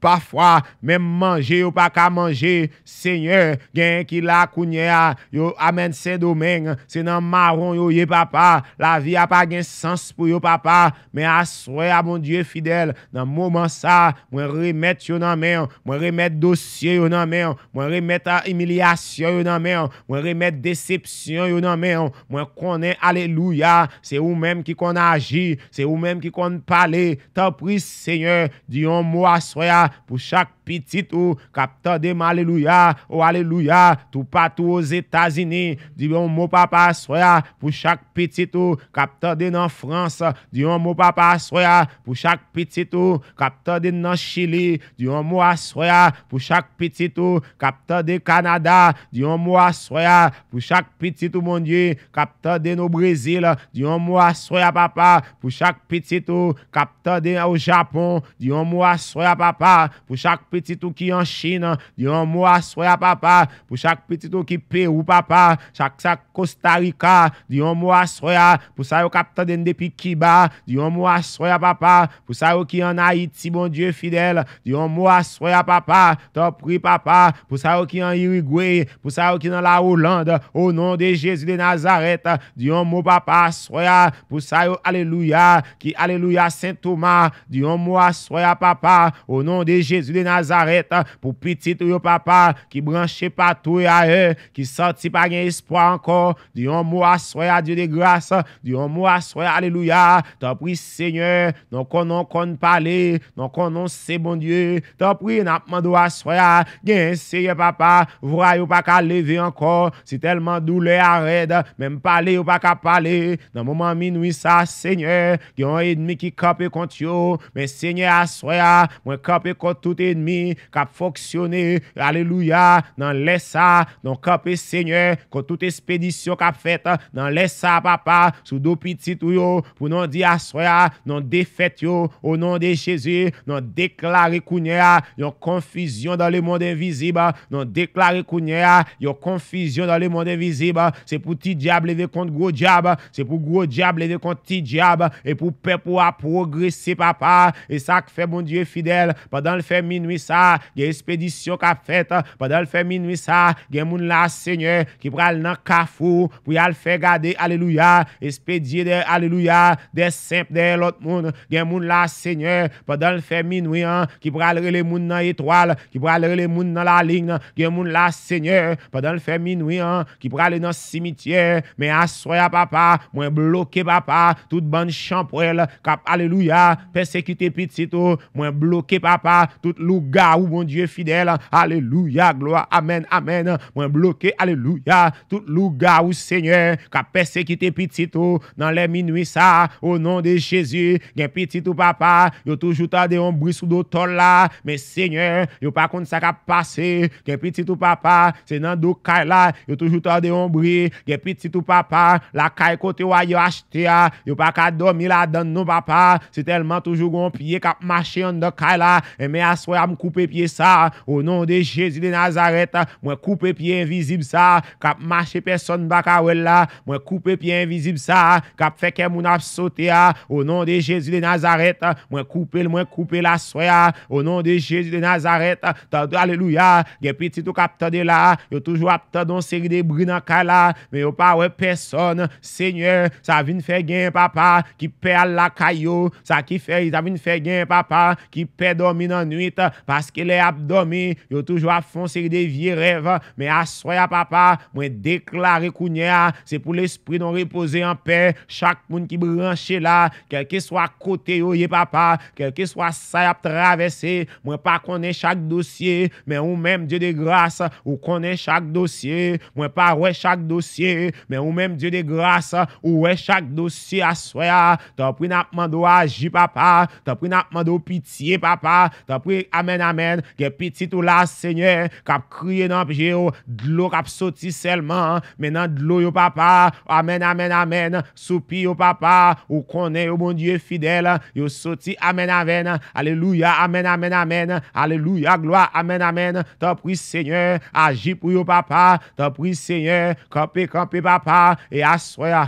Pafwa, menm manje yo pa ka manje. Senyè, genyen ki la kounye a, yo, amèn, Sendomeng, se nan mawon yo ye, papa. Lavi a pa gen sans pou yo, papa. Men aswè a, Bondye fidèl, nan moman sa, mwen remèt yo nan men w, mwen remèt dosye yo nan men w, mwen remèt, a, imilyasyon yo nan men w, mwen remèt desepsyon yo nan men w. Mwen konnen, alelouya, se ou menm ki konn aji, se ou menm ki konn pale. Tanpri, Senyè, di yon mo aswè a pou chak pitit ou k ap tande m, alelouya, o alelouya, toupatou Ozetazini. Di yon mo, papa, aswè a, pou chak pitit ou k ap tande nan Frans. Di yon mo, papa, aswè a, pou chak pitit ou k ap tande nan Chili. Di yon mo aswè a, pou chak pitit ou k ap tande Kanada. Di yon mo aswè a, pou chak pitit ou, Bondye, k ap tande n o Brezil. Di yon mo aswè a, papa, pou chak pitit ou k ap tande o Japon. Di yon mo aswè a, papa, pou chak pitit ou ki an Chin. Di yon mo aswè a, papa, pou chak pitit ou ki Pewou, papa, chak sa Kosta Rika. Di yon mo aswè a, pou sa yo k ap tande n depi Kiba. Di yon mo aswè a, papa, pou sa yo ki ann Ayiti, Bondye fidèl. Di yon mo aswè a, papa, tanpri, papa, pou sa yo ki an Irigwe, pou sa yo ki nan la Oland, o non de Jezi de Nazarèt. Di yon mo, papa, aswè a, pou sa yo, alelouya, ki, alelouya, Sen Toma. Di yon mo aswè a, papa, o non de Jezi de Nazarèt, pou pitit ou yo, papa, ki branche patou e ayè, ki santi pa gen espwa ankò. Di yon mo aswè a, Dye de gras. Di yon mo aswè a, alelouya. Tanpri, Senyè, non konn, non konn pale, non konn, non se Bondye. Tanpri, n ap mande w aswè a, gen Senyè, papa, vwa yo pa ka leve ankò. Si tèlman doulè a rèd, menm pale yo pa ka pale. Nan moman minwi sa, Senyè, gen yon ènmi ki kanpe kont yo. Men, Senyè, aswè a, mwen kanpe kont tout ènmi k ap fonksyone, alelouya, nan lè sa. Nou kanpe, Senyè, kont tout espedisyon k ap fèt nan lè sa, papa, sou do pitit ou yo, pou nou di aswè a, nou defèt yo, o non de Jezi. Nou deklare kounye a yon konfizyon dans le monde invisible. Nou deklare kounye a yon konfizyon dans le monde invisible. Se pou ti dyab leve kont gwo dyab. Se pou gwo dyab leve kont ti dyab. E pou pèp ou a pwogrese, papa. E sa k fè Bondye fidèl, pandan l fè minwi sa, gen espedisyon k ap fèt. Pandan l fè minwi sa, gen moun la, Senyè, ki pral nan kafou pou y al fè gade, alelouya, espedye de, alelouya, de senp dèyè lòt moun. Gen moun la, Senyè, pandan l fè minwi an, ki pral rele moun nan etwal, ki pral rele moun nan lalin. Gen moun la, Senyè, pandan l fè minwi an, ki prale nan simityè. Men aswè a, papa, mwen bloke, papa, tout bann chanpwèl k ap, alelouya, pèsekite pitit ou. Mwen bloke, papa, tout lougawou, Bondye fidèl. Alelouya, glwa, amèn, amèn. Mwen bloke, alelouya, tout lougawou, Senyè, k ap pèsekite pitit ou nan lè minwi sa, o non de Jezi. Gen pitit ou, papa, yo toujou tande yon bri sou do tòl la. Men, Senyè, yo pa konn sa k ap pase. Gen pitit ou, papa, se nan do kay la, yo toujou tande yon bri. Gen pitit ou, papa, lakay kote w a yo achte a, yo pa ka dòmi ladan l non, papa. Se tèlman toujou gen yon pye k ap mache anndan kay la. Enben, aswè a, m koupe pye sa, o non de Jezi de Nazarèt. Mwen koupe pye envizib sa k ap mache, pèsonn pa ka wè l la. Mwen koupe pye envizib sa k ap fè kè moun ap sote a, o non de Jezi de Nazarèt. Mwen koupe l, mwen koupe l aswè a, o non de Jezi de Nazarèt. Tande, alelouya. Gen pitit ou k ap tande la, yo toujou ap tande yon seri de bri nan kay la, men yo pa wè pèsonn. Senyè, sa vin fè gen papa ki pè al lakay yo. Sa ki fè, sa vin fè gen papa ki pè dòmi nan nwit, paske lè y ap dòmi, yo toujou ap fè yon seri de vye rèv. Men aswè a, papa, mwen deklare kounye a, se pou lespri nou repoze an pè. Chak moun ki branche la, kèlkeswa kote yo ye, papa, kèlkeswa sa y ap travèse, mwen pa konnen chak dosye, men ou menm, Dye de gras, ou konnen chak dosye. Mwen pa wè chak dosye, men ou menm, Dye de gras, ou wè chak dosye aswè a. Tanpri, n ap mande w aji, papa. Tanpri, n ap mande w pitye, papa. Tanpri, amèn, amèn. Gen pitit ou la, Senyè, k ap kriye nan pye yo, dlo k ap soti sèlman, men nan dlo yo, papa. Amèn, amèn, amèn. Soupi yo, papa, ou konnen yo, Bondye fidèl, yo soti, amèn, amèn, alelouya, amèn, amèn, amèn, alelouya, glwa, amèn, amèn. Tanpri, Senyè, aji pou yo, papa. Tanpri, Senyè, kanpe, kanpe, papa. E aswè a,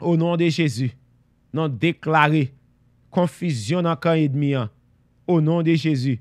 o non de Jezi, nou deklare konfizyon nan kan ènmi an. O non de Jezi,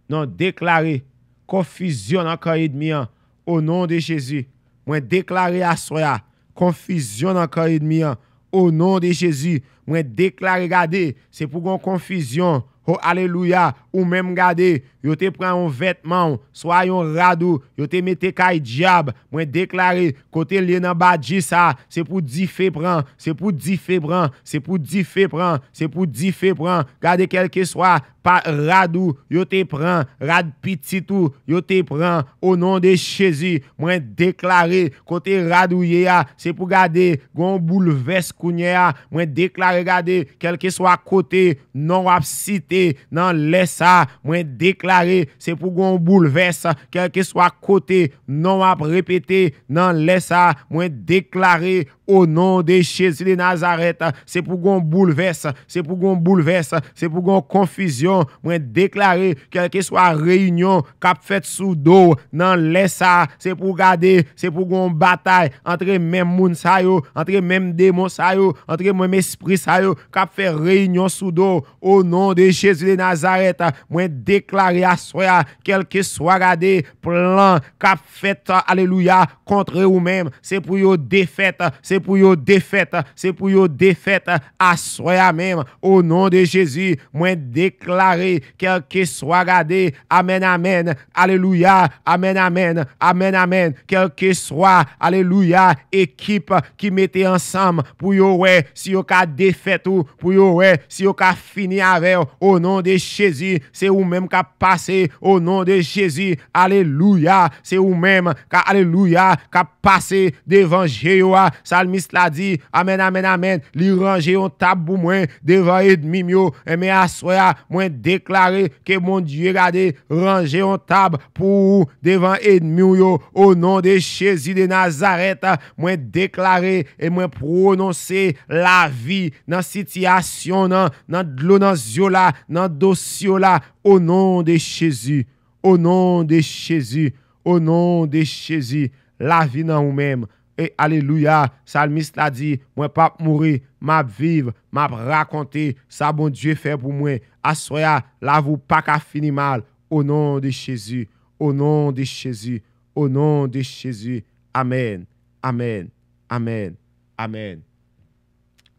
nou deklare konfizyon nan kan ènmi an. O non de Jezi, mwen deklare aswè a, konfizyon nan kan ènmi an. O non de Jezi, mwen deklare, gade, se pou gon konfizyon. O, alelouya, ou menm gade, yo te pran yon vètman w, swa yon rad ou, yo te mete kay dyab. Mwen deklare, kote l ye nan badji sa, se pou dife pran, se pou dife pran, se pou dife pran, se pou dife pran. Gade, kèlkeswa pa rad ou yo te pran, rad pitit ou yo te pran, o non de Jezi, mwen deklare, kote rad ou ye a, se pou gade, gon boulvès kounye a, mwen deklare, gade, kèlkeswa kote non w ap site nan lè sa, mwen deklare, se pou gon boulvès, kèlkeswa kote non w ap repete nan lè sa, mwen deklare, o non de Jezi de Nazarèt, se pou gon boulvès, se pou gon boulvès, se pou gon konfizyon. Mwen deklare, kèlkeswa reyinyon k ap fèt sou do w nan lè sa, se pou gade, se pou gon batay antre menm moun sa yo, antre menm demon sa yo, antre menm espri sa yo k ap fè reyinyon sou do w. O non de Jezi de Nazarèt, mwen deklare aswè a, kèlkeswa, gade, plan k ap fèt, alelouya, kontre ou menm, se pou yo defèt, se pou yo defèt, se pou yo defèt aswè a menm. O non de Jezi, mwen deklare, kèlkeswa, gade, amèn, amèn, alelouya, amèn, amèn, amèn, amèn, kèlkeswa, alelouya, ekip ki mete ansanm pou yo wè si yo ka defèt ou, pou yo wè si yo ka fini avè w. O non de Jezi, se ou menm k ap pase. O non de Jezi, alelouya, se ou menm ka, alelouya, k ap pase devan je yo a. Salmis la di, amèn, amèn, amèn. Li ranje yon tab pou mwen devan ènmi m yo. Enben, aswè a, mwen deklare ke Bondye, gade, ranje yon tab pou ou devan ènmi w yo. O non de Jezi de Nazarèt, mwen deklare e mwen pwononse lavi nan sitiyasyon, nan, nan dlo nan zye w la, nan dosye w la. O non de Jezi, o non de Jezi, o non de Jezi, lavi nan ou menm. E alelouya, salmis la di, mwen p ap mouri, m ap viv, m ap rakonte sa Bondye fè pou mwen. Aswè a, lavi w pa ka fini mal. O non de Jezi, o non de Jezi, o non de Jezi. Amèn, amèn, amèn, amèn.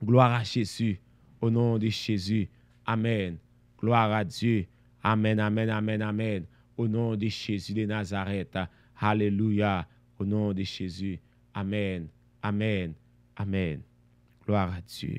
Gloire à Jésus. Au nom de Jésus. Amen. Gloire à Dieu. Amen, amen, amen, amen. Au nom de Jésus de Nazareth. Alléluia. Au nom de Jésus. Amen. Amen. Amen. Gloire à Dieu.